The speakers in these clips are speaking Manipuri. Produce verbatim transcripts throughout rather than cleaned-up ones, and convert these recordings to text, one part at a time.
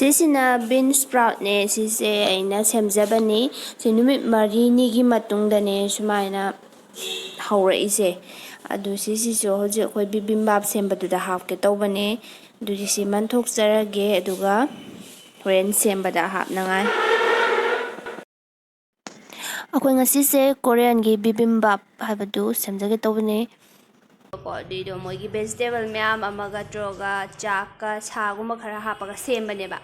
ꯁꯤꯁꯤꯅ bean sproutꯅꯦ꯫ ꯁꯤꯁꯦ ꯑꯩꯅ ꯁꯦꯝꯖꯕꯅꯤ꯫ ꯁꯤ ꯅꯨꯃꯤꯠ ꯃꯔꯤꯅꯤꯒꯤ ꯃꯇꯨꯡꯗꯅꯦ ꯁꯨꯃꯥꯏꯅ ꯍꯧꯔꯛꯏꯁꯦ꯫ ꯑꯗꯨ ꯁꯤꯁꯤꯁꯨ ꯍꯧꯖꯤꯛ ꯑꯩꯈꯣꯏ bibimbap ꯁꯦꯝꯕꯗꯨꯗ ꯍꯥꯞꯀꯦ ꯇꯧꯕꯅꯦ꯫ ꯑꯗꯨꯗꯤ ꯁꯤ ꯃꯟꯊꯣꯛꯆꯔꯒꯦ, ꯑꯗꯨꯒ ꯍꯣꯔꯦꯟ ꯁꯦꯝꯕꯗ ꯍꯥꯞꯅꯉꯥꯏ꯫ ꯑꯩꯈꯣꯏ ꯉꯁꯤꯁꯦ Koreanꯒꯤ bibimbap ꯍꯥꯏꯕꯗꯨ ꯁꯦꯝꯖꯒꯦ ꯇꯧꯕꯅꯦ꯫ ꯀꯣ ꯑꯗꯨꯏꯗꯣ ꯃꯣꯏꯒꯤ vegetable ꯃꯌꯥꯝ ꯑꯃꯒ ꯇꯧꯔꯒ ꯆꯥꯛꯀ ꯁꯥꯒꯨꯝꯕ ꯈꯔ ꯍꯥꯞꯄꯒ ꯁꯦꯝꯕꯅꯦꯕ꯫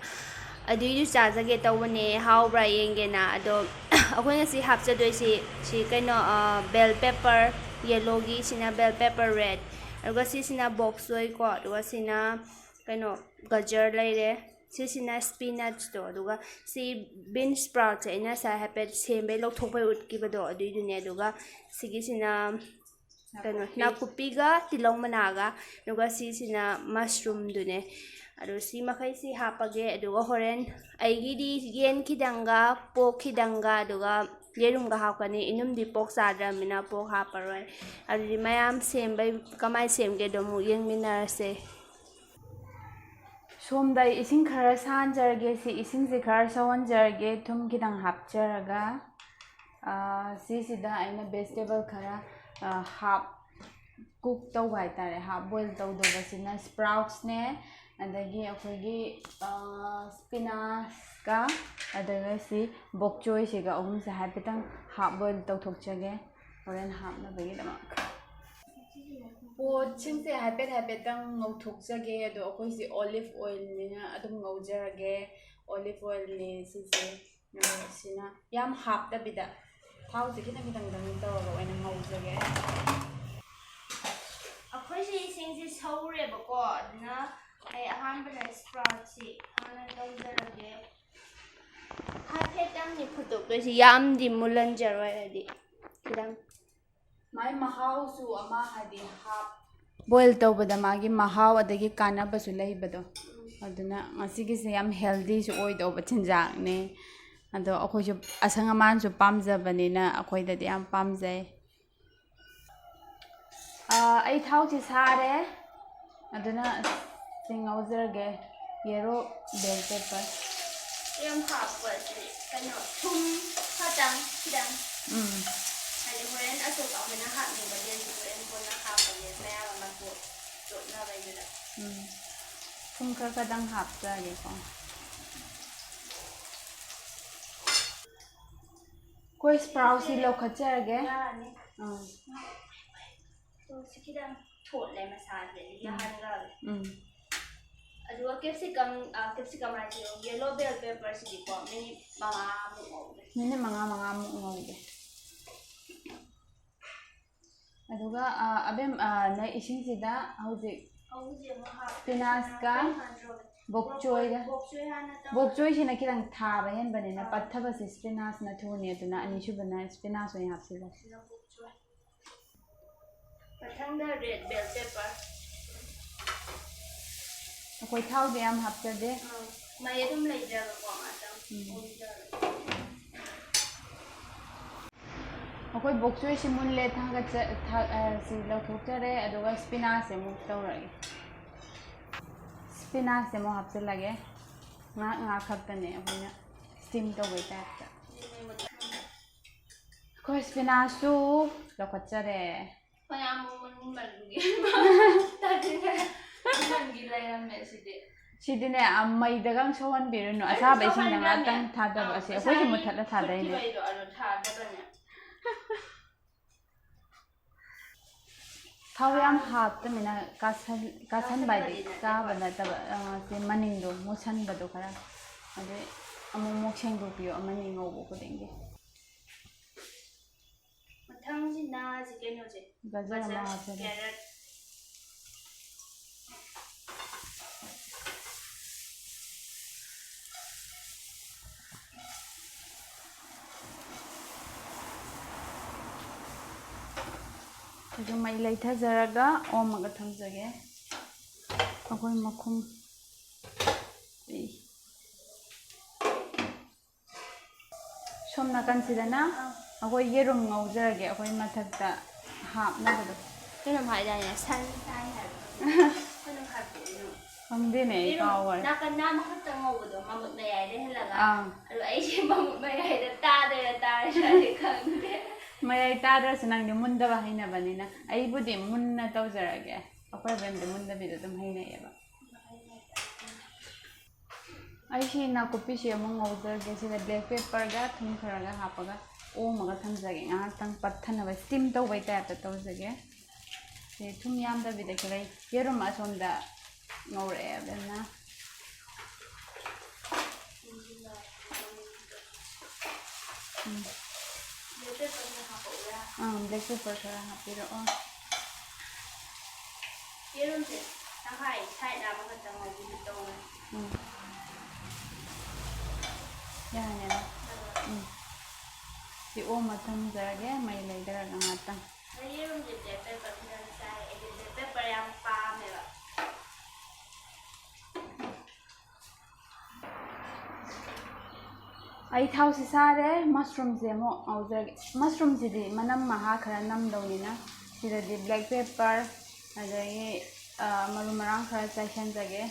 ꯑꯗꯨꯏꯗꯨ ꯆꯥꯖꯒꯦ ꯇꯧꯕꯅꯦ, ꯍꯥꯎꯕ꯭ꯔꯥ ꯌꯦꯡꯒꯦꯅ꯫ ꯑꯗꯣ ꯑꯩꯈꯣꯏ ꯉꯁꯤ ꯍꯥꯞꯆꯗꯣꯏꯁꯤ ꯁꯤ ꯀꯩꯅꯣ, bell pepper yellowꯒꯤ, ꯁꯤꯅ bell pepper red, ꯑꯗꯨꯒ ꯁꯤꯁꯤꯅ bok choy ꯀꯣ, ꯑꯗꯨꯒ ꯁꯤꯅ ꯀꯩꯅꯣ, ꯒꯖꯔ ꯂꯩꯔꯦ꯫ ꯁꯤꯁꯤꯅ spinachꯇꯣ, ꯑꯗꯨꯒ ꯁꯤ bean sproutꯁꯦ ꯑꯩꯅ ꯉꯁꯥꯏ ꯍꯥꯏꯐꯦꯠ ꯁꯦꯝꯕꯩ ꯂꯧꯊꯣꯛꯄꯩ ꯎꯠꯈꯤꯕꯗꯣ ꯑꯗꯨꯏꯗꯨꯅꯦ꯫ ꯑꯗꯨꯒ ꯁꯤꯒꯤꯁꯤꯅ ꯀꯩꯅꯣ, ꯅꯥꯀꯨꯞꯄꯤꯒ ꯇꯤꯜꯍꯧ ꯃꯅꯥꯒ, ꯑꯗꯨꯒ ꯁꯤꯁꯤꯅ mushroomꯗꯨꯅꯦ꯫ ꯑꯗꯣ ꯁꯤ ꯃꯈꯩꯁꯤ ꯍꯥꯞꯄꯒꯦ꯫ ꯑꯗꯨꯒ ꯍꯣꯔꯦꯟ ꯑꯩꯒꯤꯗꯤ ꯌꯦꯟ ꯈꯤꯇꯪꯒ, pork ꯈꯤꯇꯪꯒ, ꯑꯗꯨꯒ ꯌꯦꯔꯨꯝꯒ ꯍꯥꯞꯀꯅꯤ꯫ ꯏꯅꯨꯝꯗꯤ pork ꯆꯥꯗ꯭ꯔꯕꯅꯤꯅ pork ꯍꯥꯞꯄꯔꯣꯏ꯫ ꯑꯗꯨꯗꯤ ꯃꯌꯥꯝ ꯁꯦꯝꯕꯩ ꯀꯃꯥꯏꯅ ꯁꯦꯝꯒꯦꯗꯣ ꯑꯃꯨꯛ ꯌꯦꯡꯃꯤꯟꯅꯔꯁꯦ꯫ ꯁꯣꯝꯗ ꯑꯩ ꯏꯁꯤꯡ ꯈꯔ ꯁꯥꯍꯟꯖꯔꯒꯦ꯫ ꯁꯤ ꯏꯁꯤꯡꯁꯤ ꯈꯔ ꯁꯧꯍꯟꯖꯔꯒꯦ, ꯊꯨꯝ ꯈꯤꯇꯪ ꯍꯥꯞꯆꯔꯒ꯫ ꯑꯥ, ꯁꯤꯁꯤꯗ ꯑꯩꯅ vegetable ꯈꯔ, ꯑꯥ, half cook ꯇꯧꯕ ꯍꯥꯏꯇꯥꯔꯦ, half boil ꯇꯧꯗꯧꯕꯁꯤꯅ sproutsꯅꯦ, ꯑꯗꯒꯤ ꯑꯩꯈꯣꯏꯒꯤ, ꯑꯥ, spinachꯀ, ꯑꯗꯨꯒ ꯁꯤ bok choyꯁꯤꯒ, ꯑꯍꯨꯝꯁꯦ ꯍꯥꯏꯐꯦꯠꯇꯪ half boil ꯇꯧꯊꯣꯛꯆꯒꯦ ꯍꯣꯔꯦꯟ ꯍꯥꯞꯅꯕꯒꯤꯗꯃꯛ꯫ ꯄꯣꯠꯁꯤꯡꯁꯦ ꯍꯥꯏꯐꯦꯠ ꯍꯥꯏꯐꯦꯠꯇꯪ ꯉꯧꯊꯣꯛꯆꯒꯦ꯫ ꯑꯗꯣ ꯑꯩꯈꯣꯏꯁꯦ olive oilꯅꯤꯅ ꯑꯗꯨꯝ ꯉꯧꯖꯔꯒꯦ꯫ Olive oilꯅꯦ ꯁꯤꯁꯦ꯫ ꯑꯗꯣ ꯁꯤꯅ ꯌꯥꯝ ꯍꯥꯞꯇꯕꯤꯗ, ꯊꯥꯎꯁꯦ ꯈꯤꯇꯪ ꯈꯤꯇꯪꯗꯪ ꯇꯧꯔꯒ ꯑꯣꯏꯅ ꯉꯧꯖꯒꯦ꯫ ꯑꯩꯈꯣꯏꯁꯦ ꯏꯁꯤꯡꯁꯦ ꯁꯧꯔꯦꯕꯀꯣ, ꯑꯗꯨꯅ ꯑꯩ ꯑꯍꯥꯟꯕꯗ sproutꯁꯤ ꯍꯥꯟꯅ ꯇꯧꯖꯔꯒꯦ꯫ ꯍꯥꯏꯐꯦꯠꯇꯪꯅꯤ ꯐꯨꯠꯇꯣꯛꯇꯣꯏꯁꯤ, ꯌꯥꯝꯗꯤ ꯃꯨꯜꯍꯟꯖꯔꯣꯏ, ꯍꯥꯏꯗꯤ ꯈꯤꯇꯪ꯫ ꯃꯥꯏ ꯃꯍꯥꯎꯁꯨ ꯑꯃ, ꯍꯥꯏꯗꯤ half boil ꯇꯧꯕꯗ ꯃꯥꯒꯤ ꯃꯍꯥꯎ ꯑꯗꯒꯤ ꯀꯥꯟꯅꯕꯁꯨ ꯂꯩꯕꯗꯣ꯫ ꯑꯗꯨꯅ ꯉꯁꯤꯒꯤꯁꯦ ꯌꯥꯝ healthyꯁꯨ ꯑꯣꯏꯗꯧꯕ ꯆꯤꯟꯖꯥꯛꯅꯦ꯫ ꯑꯗꯣ ꯑꯩꯈꯣꯏꯁꯨ ꯑꯁꯪ ꯑꯃꯥꯟꯁꯨ ꯄꯥꯝꯖꯕꯅꯤꯅ ꯑꯩꯈꯣꯏꯗꯗꯤ ꯌꯥꯝ ꯄꯥꯝꯖꯩ꯫ ꯑꯥ, ꯑꯩ ꯊꯥꯎꯁꯤ ꯁꯥꯔꯦ, ꯑꯗꯨꯅ ꯁꯤ ꯉꯧꯖꯔꯒꯦ꯫ Yellow bell pepper. ꯌꯥꯝ ꯍꯥꯞꯄꯁꯤ ꯀꯩꯅꯣ ꯊꯨꯝ ꯈꯇꯪ ꯈꯤꯇꯪ ꯎꯝ ꯍꯥꯏꯗꯤ ꯍꯣꯔꯦꯟ ꯑꯇꯣꯞꯄ ꯑꯩꯈꯣꯏꯅ ꯍꯥꯞꯅꯤꯡꯕ ꯂꯩꯔꯁꯨ ꯍꯣꯔꯦꯟ ꯀꯣꯟꯅ ꯍꯥꯞꯄꯒꯦ ꯃꯌꯥꯝ ꯑꯃ ꯇꯣꯠ ꯇꯣꯠꯅꯕꯩꯗꯨꯗ꯫ ꯎꯝ ꯊꯨꯝ ꯈꯔ ꯈꯔꯗꯪ ꯍꯥꯞꯆꯔꯒꯦꯀꯣ꯫ ꯑꯩꯈꯣꯏ sprout ꯁꯤ ꯂꯧꯈꯠꯆꯔꯒꯦ꯫ ꯌꯥꯔꯅꯤ꯫ ꯑꯥ ꯇꯣꯠꯁꯤ ꯈꯤꯇꯪ ꯊꯣꯠꯂꯦ ꯃꯁꯥꯁꯦ ꯑꯗꯨ ꯌꯥꯍꯟꯈ꯭ꯔꯒꯦ꯫ ꯎꯝ ꯑꯗꯨꯒ capsicum capsicum ꯍꯥꯏꯁꯦ yellow bell pepper ꯁꯤꯗꯤꯀꯣ ꯃꯤꯅꯤꯠ ꯃꯉꯥꯃꯨꯛ ꯉꯧꯒꯦ꯫ ꯃꯤꯅꯤꯠ ꯃꯉꯥ ꯃꯉꯥꯃꯨꯛ ꯉꯧꯒꯦ꯫ ꯑꯗꯨꯒ ꯑꯕꯦꯝ ꯅꯣꯏ ꯏꯁꯤꯡꯁꯤꯗ ꯍꯧꯖꯤꯛ ꯍꯧꯖꯤꯛ ꯑꯃꯨꯛ ꯍꯥꯞꯄꯦ꯫ Spinach ꯀ ꯀꯩꯅꯣ ꯍꯥꯏꯗ꯭ꯔꯣ? ꯕꯣꯛ ꯆꯣꯏꯒ ꯕꯣꯛ ꯆꯣꯏ ꯍꯥꯟꯅ ꯇꯧ- ꯕꯣꯛ ꯆꯣꯏꯁꯤꯅ ꯈꯤꯇꯪ ꯊꯥꯕ ꯍꯦꯟꯕꯅꯤꯅ ꯑꯥ꯫ ꯄꯠꯊꯕꯁꯦ spinach ꯅ ꯊꯨꯅꯤ꯫ ꯑꯗꯨꯅ ꯑꯅꯤꯁꯨꯕꯅ spinach ꯑꯣꯏꯅ ꯍꯥꯞꯆꯤꯜꯂꯁꯤ꯫ ꯁꯤꯅ ꯕꯣꯛ ꯆꯣꯏ꯫ ꯃꯊꯪꯗ red bell pepper꯫ ꯑꯩꯈꯣꯏ ꯊꯥꯎꯗꯤ ꯌꯥꯝ ꯍꯥꯞꯆꯗꯦ꯫ ꯑꯥ, ꯃꯩ ꯑꯗꯨꯝ ꯂꯩꯖꯕꯀꯣ ꯉꯥꯛꯇꯪ ꯎꯝ꯫ ꯑꯣꯏꯖꯔꯣ꯫ ꯑꯩꯈꯣꯏ ꯕꯣꯛ ꯆꯣꯏꯁꯤ ꯃꯨꯜꯂꯦ ꯊꯥꯡꯒꯠꯆ ꯊꯥ- ꯑ, ꯁꯤ ꯂꯧꯊꯣꯛꯆꯔꯦ꯫ ꯑꯗꯨꯒ spinach ꯁꯦ ꯑꯃꯨꯛ ꯇꯧꯔꯒꯦ꯫ Spinach ꯁꯦ ꯑꯃꯨꯛ ꯍꯥꯞꯆꯤꯜꯂꯒꯦ꯫ ꯉꯥꯏꯍꯥꯛ ꯉꯥꯏꯍꯥꯛ ꯈꯛꯇꯅꯦ ꯑꯩꯈꯣꯏꯅ steam ꯇꯧꯕꯩ type ꯇ꯫ ꯑꯩꯈꯣꯏ spinach ꯁꯨ ꯂꯧꯈꯠꯆꯔꯦ꯫ ꯐꯅꯌꯥꯝ ꯃꯨꯟꯃꯟꯕꯒꯤ ꯇꯥꯗ꯭ꯔꯤꯉꯩ ꯃꯨꯟꯃꯟꯒꯤ ꯂꯩꯔꯝꯃꯦ ꯁꯤꯗꯤ꯫ ꯁꯤꯗꯤꯅꯦ ꯑ, ꯃꯩꯗꯒ ꯁꯧꯍꯟꯕꯤꯔꯨꯅꯨ꯫ ꯑꯁꯥꯕ ꯏꯁꯤꯡꯗ ꯉꯥꯛꯇꯪ ꯊꯥꯗꯕ꯫ ꯑꯁꯤ ꯑꯩꯈꯣꯏꯁꯨ ꯃꯨꯊꯠꯂ ꯊꯥꯗꯩꯅꯦ꯫ ꯐꯨꯠꯈꯤꯕꯩꯗꯣ ꯑꯗꯣ ꯊꯥꯗꯕꯅꯦ꯫ ꯊꯥꯎ ꯌꯥꯝ ꯍꯥꯞꯇꯃꯤꯅ ꯀꯥꯁꯟ ꯀꯥꯁꯟꯕ ꯍꯥꯏꯗꯤ ꯀꯥꯕ ꯅꯠꯇꯕ꯫ ꯑ, ꯁꯤ ꯃꯅꯤꯡꯗꯣ ꯃꯨꯁꯟꯕꯗꯣ ꯈꯔ꯫ ꯑꯗꯩ ꯑꯃꯨꯛ ꯑꯃꯨꯛ ꯁꯦꯡꯗꯣꯛꯄꯤꯌꯣ ꯑꯃꯅꯤ ꯉꯧꯕ ꯈꯨꯗꯤꯡꯒꯤ꯫ ꯃꯊꯪꯁꯤꯅ ꯁꯤ ꯀꯩꯅꯣꯁꯦ꯫ ꯒꯖꯔ ꯑꯃ ꯍꯥꯞꯆꯔꯦ꯫ Carrot꯫ ꯑꯗꯨ ꯃꯩ ꯂꯩꯊꯖꯔꯒ ꯑꯣꯝꯃꯒ ꯊꯝꯖꯒꯦ꯫ ꯑꯩꯈꯣꯏ ꯃꯈꯨꯝ꯫ ꯁꯣꯝ ꯅꯥꯀꯟꯁꯤꯗꯅ ꯑꯩꯈꯣꯏ ꯌꯦꯔꯨꯝ ꯉꯧꯖꯔꯒꯦ꯫ ꯑꯩꯈꯣꯏ ꯃꯊꯛꯇ ꯍꯥꯞꯅꯕꯗꯣ꯫ ꯀꯩꯅꯣꯝ ꯍꯥꯏꯗꯥꯏꯅꯦ? Sunshine ꯍꯥꯏꯕ꯫ ꯀꯩꯅꯣꯝ ꯍꯥꯏꯕꯅꯦ꯫ ꯈꯪꯗꯦꯅꯦ, ꯑꯩ ꯌꯦꯔꯨꯝ ꯀꯥꯎꯈꯔꯦ꯫ ꯅꯥꯀꯟ ꯅꯥꯝ ꯑꯃꯈꯛꯇꯪ ꯉꯧꯕꯗꯣ, ꯃꯃꯨꯠ ꯃꯌꯥꯏꯗ ꯍꯜꯂꯒ꯫ ꯑꯥ꯫ ꯑꯗꯣ ꯑꯩꯁꯦ ꯃꯃꯨꯠ ꯃꯌꯥꯏꯗ ꯇꯥꯗꯣꯏꯔꯥ ꯇꯥꯔꯣꯏꯗ꯭ꯔꯥꯗꯤ ꯈꯪꯗꯦ꯫ ꯃꯌꯥꯏ ꯇꯥꯗ꯭ꯔꯁꯨ ꯅꯪꯗꯤ ꯃꯨꯟꯗꯕ ꯍꯩꯅꯕꯅꯤꯅ꯫ ꯑꯩꯕꯨꯗꯤ ꯃꯨꯟꯅ ꯇꯧꯖꯔꯒꯦ꯫ ꯑꯩꯈꯣꯏ ꯑꯕꯦꯝꯗꯤ ꯃꯨꯟꯗꯕꯤꯗ ꯑꯗꯨꯝ ꯍꯩꯅꯩꯌꯦꯕ꯫ ꯑꯩ ꯁꯤ ꯅꯥꯀꯨꯞꯄꯤꯁꯤ ꯑꯃꯨꯛ ꯉꯧꯖꯔꯒꯦ꯫ ꯁꯤꯗ black pepperꯒ ꯊꯨꯝ ꯈꯔꯒ ꯍꯥꯞꯄꯒ ꯑꯣꯝꯃꯒ ꯊꯝꯖꯒꯦ꯫ ꯉꯥꯏꯍꯥꯛꯇꯪ ꯄꯠꯊꯅꯕ steam ꯇꯧꯕꯩ typeꯇ ꯇꯧꯖꯒꯦ꯫ ꯁꯤ ꯊꯨꯝ ꯌꯥꯝꯗꯕꯤꯗ ꯈꯤꯇꯪ ꯌꯦꯔꯨꯝ ꯑꯁꯣꯝꯗ ꯉꯧꯔꯛꯑꯦ ꯑꯕꯦꯝꯅ꯫ ꯎꯝ꯫ Black pepper ꯈꯔ ꯍꯥꯞꯄꯛꯎꯔꯥ? ꯑꯪ, black pepper ꯈꯔ ꯍꯥꯞꯄꯤꯔꯛꯑꯣ꯫ ꯌꯦꯔꯨꯝꯁꯦ ꯇꯪꯈꯥꯏ side ꯑꯃꯈꯛꯇꯪ ꯉꯧꯕꯤꯒꯦ ꯇꯧꯕꯅꯦ꯫ ꯎꯝ꯫ ꯌꯥꯔꯅꯦꯕ? ꯎꯝ꯫ ꯁꯤ ꯑꯣꯝꯃ ꯊꯝꯖꯔꯒꯦ, ꯃꯩ ꯂꯩꯊꯔꯒ ꯉꯥꯛꯇꯪ꯫ ꯑꯗ ꯌꯦꯔꯨꯝꯁꯦ black pepper ꯈꯤꯇꯪ ꯆꯥꯏ꯫ ꯑꯩꯗꯤ black pepper ꯌꯥꯝ ꯄꯥꯝꯃꯦꯕ꯫ ꯑꯩ ꯊꯥꯎꯁꯤ ꯁꯥꯔꯦ, mushroomꯁꯦ ꯑꯃꯨꯛ ꯉꯧꯖꯔꯒꯦ꯫ Mushroomꯁꯤꯗꯤ ꯃꯅꯝ ꯃꯍꯥ ꯈꯔ ꯅꯝꯗꯧꯅꯤꯅ ꯁꯤꯗꯗꯤ black pepper ꯑꯗꯒꯤ, ꯑ, ꯃꯔꯨ ꯃꯔꯥꯡ ꯈꯔ ꯆꯥꯏꯁꯟꯖꯒꯦ꯫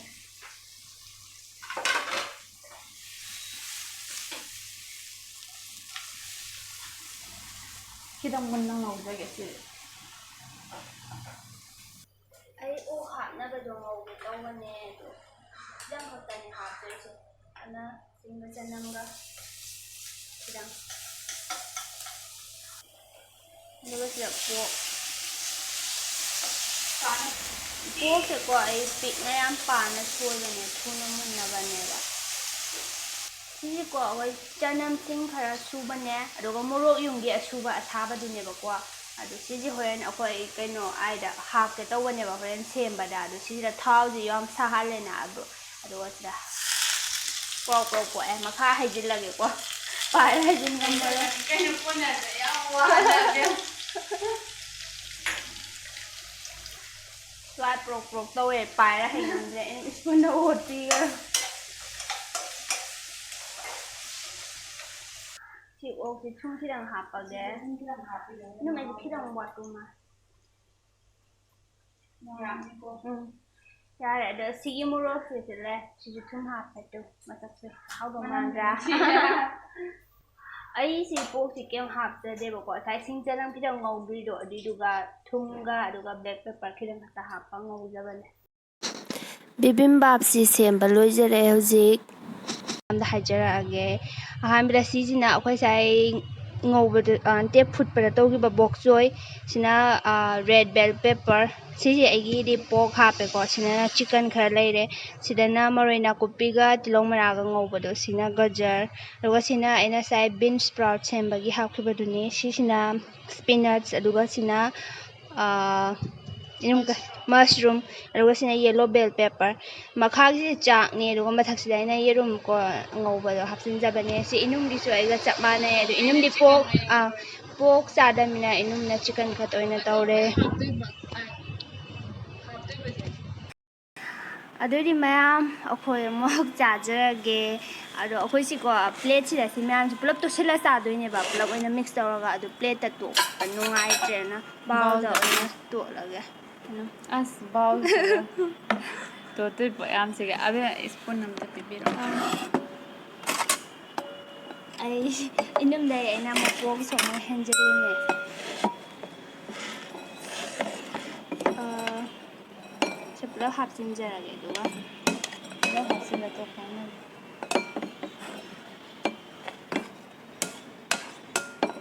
ꯈꯤꯇꯪ ꯃꯨꯟꯅ ꯉꯧꯖꯒꯦ ꯁꯤꯗꯤ꯫ ꯑꯩ ꯑꯣꯛ ꯍꯥꯞꯅꯕꯗꯣ ꯉꯧꯒꯦ ꯇꯧꯕꯅꯦ, ꯑꯗꯣ ꯈꯤꯇꯪ ꯈꯛꯇꯅꯦ ꯍꯥꯞꯇꯣꯏꯁꯦ꯫ ꯑꯗꯨꯅ ꯁꯤꯡꯒ ꯆꯅꯝꯒ ꯈꯤꯇꯪ, ꯑꯗꯨꯒ ꯁꯤꯗ pork, porkꯁꯦꯀꯣ ꯑꯩ ꯄꯤꯛꯅ ꯌꯥꯝ ꯄꯥꯅ ꯁꯣꯏꯕꯅꯦ, ꯊꯨꯅ ꯃꯨꯟꯅꯕꯅꯦꯕ꯫ ꯁꯤꯁꯤꯀꯣ ꯑꯩꯈꯣꯏ ꯆꯅꯝ ꯁꯤꯡ ꯈꯔ ꯁꯨꯕꯅꯦ, ꯑꯗꯨꯒ ꯃꯣꯔꯣꯛ ꯌꯨꯝꯒꯤ ꯑꯁꯨꯕ ꯑꯁꯥꯕꯗꯨꯅꯦꯕꯀꯣ꯫ ꯑꯗꯨ ꯁꯤꯁꯦ ꯍꯣꯔꯦꯟ ꯑꯩꯈꯣꯏ ꯀꯩꯅꯣ ꯑꯥꯏꯗ ꯍꯥꯞꯀꯦ ꯇꯧꯕꯅꯦꯕ, ꯍꯣꯔꯦꯟ ꯁꯦꯝꯕꯗ꯫ ꯑꯗꯨ ꯁꯤꯁꯤꯗ ꯊꯥꯎꯁꯤ ꯌꯥꯝ ꯁꯥꯍꯜꯂꯦꯅ, ꯑꯗꯨ, ꯑꯗꯨꯒ ꯁꯤꯗ ꯄ꯭ꯔꯣꯛ ꯄ꯭ꯔꯣꯛ ꯄꯣꯛꯑꯦ꯫ ꯃꯈꯥ ꯍꯩꯖꯤꯜꯂꯒꯦꯀꯣ, ꯄꯥꯏꯔ ꯍꯩꯖꯤꯟ ꯉꯝꯃꯔꯣꯏ꯫ ꯀꯩꯅꯣ ꯀꯣꯟꯅꯗ꯭ꯔꯦ, ꯌꯥꯝ ꯋꯥꯅ ꯑꯕꯦꯝ꯫ ꯁ꯭ꯋꯥꯏ ꯄ꯭ꯔꯣꯛ ꯄ꯭ꯔꯣꯛ ꯇꯧꯋꯦ, ꯄꯥꯏꯔ ꯍꯩ ꯉꯝꯗ꯭ꯔꯦ꯫ ꯑꯩꯅ spoonꯗ ꯑꯣꯠꯄꯤꯒ꯭ꯔꯦ꯫ ꯁꯤ ꯑꯣꯛꯁꯤ ꯊꯨꯝ ꯈꯤꯇꯪ ꯍꯥꯞꯄꯒꯦ꯫ ꯑꯗꯨꯝ ꯑꯩꯗꯤ ꯈꯤꯇꯪ ꯋꯥꯠꯄ ꯃꯥꯜꯂꯦ꯫ ꯎꯝ꯫ ꯌꯥꯔꯦ꯫ ꯑꯗꯣ ꯁꯤꯒꯤ ꯃꯣꯔꯣꯛꯁꯤꯁꯨꯅꯦ, ꯁꯤꯁꯨ ꯊꯨꯝ ꯍꯥꯞꯄꯦ꯫ ꯇꯨ, ꯃꯁꯛꯁꯦ ꯍꯥꯎꯗꯧ ꯃꯥꯟꯗ꯭ꯔꯥ? ꯑꯩꯁꯤ ꯄꯣꯛꯁꯤ ꯀꯩꯝ ꯍꯥꯞꯆꯗꯦꯕꯀꯣ꯫ ꯉꯁꯥꯏ ꯁꯤꯡ ꯆꯅꯝ ꯈꯤꯇꯪ ꯉꯧꯗꯣꯏꯗꯣ, ꯑꯗꯨꯏꯗꯨꯒ ꯊꯨꯝꯒ ꯑꯗꯨꯒ black pepper ꯈꯤꯇꯪ ꯈꯛꯇ ꯍꯥꯞꯄ ꯉꯧꯖꯕꯅꯦ꯫ ꯕꯤꯕꯤꯝꯕꯥꯞꯁꯤ ꯁꯦꯝꯕ ꯂꯣꯏꯖꯔꯦ ꯍꯧꯖꯤꯛ꯫ ꯑꯝꯗ ꯍꯥꯏꯖꯔꯛꯑꯒꯦ꯫ ꯑꯍꯥꯟꯕꯗ ꯁꯤꯁꯤꯅ ꯑꯩꯈꯣꯏ ꯉꯁꯥꯏ ꯉꯧꯕꯗ, ꯑ, ꯅꯠꯇꯦ, ꯐꯨꯠꯄꯗ ꯇꯧꯈꯤꯕ ꯕꯣꯛ ꯆꯣꯏ꯫ ꯁꯤꯅ, ꯑ, red bell pepper꯫ ꯁꯤꯁꯦ ꯑꯩꯒꯤꯗꯤ ꯄꯣꯛ ꯍꯥꯞꯄꯦꯀꯣ꯫ ꯁꯤꯅ chicken ꯈꯔ ꯂꯩꯔꯦ꯫ ꯁꯤꯗꯅ ꯃꯔꯣꯏ ꯅꯥꯀꯨꯞꯄꯤꯒ ꯇꯤꯜꯍꯧ ꯃꯅꯥꯒ ꯉꯧꯕꯗꯣ, ꯁꯤꯅ ꯒꯖꯔ꯫ ꯑꯗꯨꯒ ꯁꯤꯅ ꯑꯩꯅ ꯉꯁꯥꯏ bean sprout ꯁꯦꯝꯕꯒꯤ ꯍꯥꯞꯈꯤꯕꯗꯨꯅꯤ꯫ ꯁꯤꯁꯤꯅ spinach, ꯑꯗꯨꯒ ꯁꯤꯅ, ꯑ, ꯏꯔꯨꯝ-, mushroom, ꯑꯗꯨꯒ ꯁꯤꯅ yellow bell pepper꯫ ꯃꯈꯥꯒꯤꯁꯤ ꯆꯥꯛꯅꯤ, ꯑꯗꯨꯒ ꯃꯊꯛꯁꯤꯗ ꯑꯩꯅ ꯌꯦꯔꯨꯝ ꯀꯣ ꯉꯧꯕꯗꯣ ꯍꯥꯞꯆꯤꯟꯖꯕꯅꯦ꯫ ꯁꯤ ꯏꯅꯨꯝꯒꯤꯁꯨ ꯑꯩꯒ ꯆꯞ ꯃꯥꯟꯅꯩ꯫ ꯑꯗꯨ ꯏꯅꯨꯝꯗꯤ ꯄꯣꯛ, ꯑꯥ, ꯄꯣꯛ ꯆꯥꯗꯕꯅꯤꯅ ꯏꯅꯨꯝꯅ chicken ꯈꯛꯇ ꯑꯣꯏꯅ ꯇꯧꯔꯦ꯫ ꯑꯗꯨꯗꯤ ꯃꯌꯥꯝ ꯑꯩꯈꯣꯏ ꯑꯃꯨꯛ ꯆꯥꯖꯔꯒꯦ꯫ ꯑꯗꯣ ꯑꯩꯈꯣꯏꯁꯤꯀꯣ plateꯁꯤꯗ ꯁꯤ ꯃꯌꯥꯝꯁꯤ ꯄꯨꯂꯞ ꯇꯣꯠꯁꯤꯜꯂ ꯆꯥꯗꯣꯏꯅꯦꯕ, ꯄꯨꯂꯞ ꯑꯣꯏꯅ mix ꯇꯧꯔꯒ꯫ ꯑꯗꯨ plateꯇ ꯇꯣꯠꯄ ꯅꯨꯡꯉꯥꯏꯇ꯭ꯔꯦꯅ bowlꯗ bowlꯗ ꯑꯣꯏꯅ ꯇꯣꯠꯂꯒꯦ꯫ ꯑꯁ, bowlꯁꯤꯗ ꯇꯣꯠꯇꯣꯏ ꯄꯣꯠ ꯌꯥꯝꯁꯤꯒ꯫ ꯑꯕꯦ, spoon ꯑꯝꯇ ꯄꯤꯕꯤꯔꯛꯑꯣ꯫ ꯑꯩ ꯏꯅꯨꯝꯗꯩ ꯑꯩꯅ ꯃꯄꯣꯛꯁꯨ ꯑꯃꯨꯛ ꯍꯦꯟꯖꯤꯜꯂꯤꯅꯦ꯫ ꯑꯥ, ꯁꯤ ꯄꯨꯂꯞ ꯍꯥꯞꯆꯤꯟꯖꯔꯒꯦ, ꯑꯗꯨꯒ ꯄꯨꯂꯞ ꯍꯥꯞꯆꯤꯜꯂ ꯇꯣꯈꯥꯏꯅꯕ꯫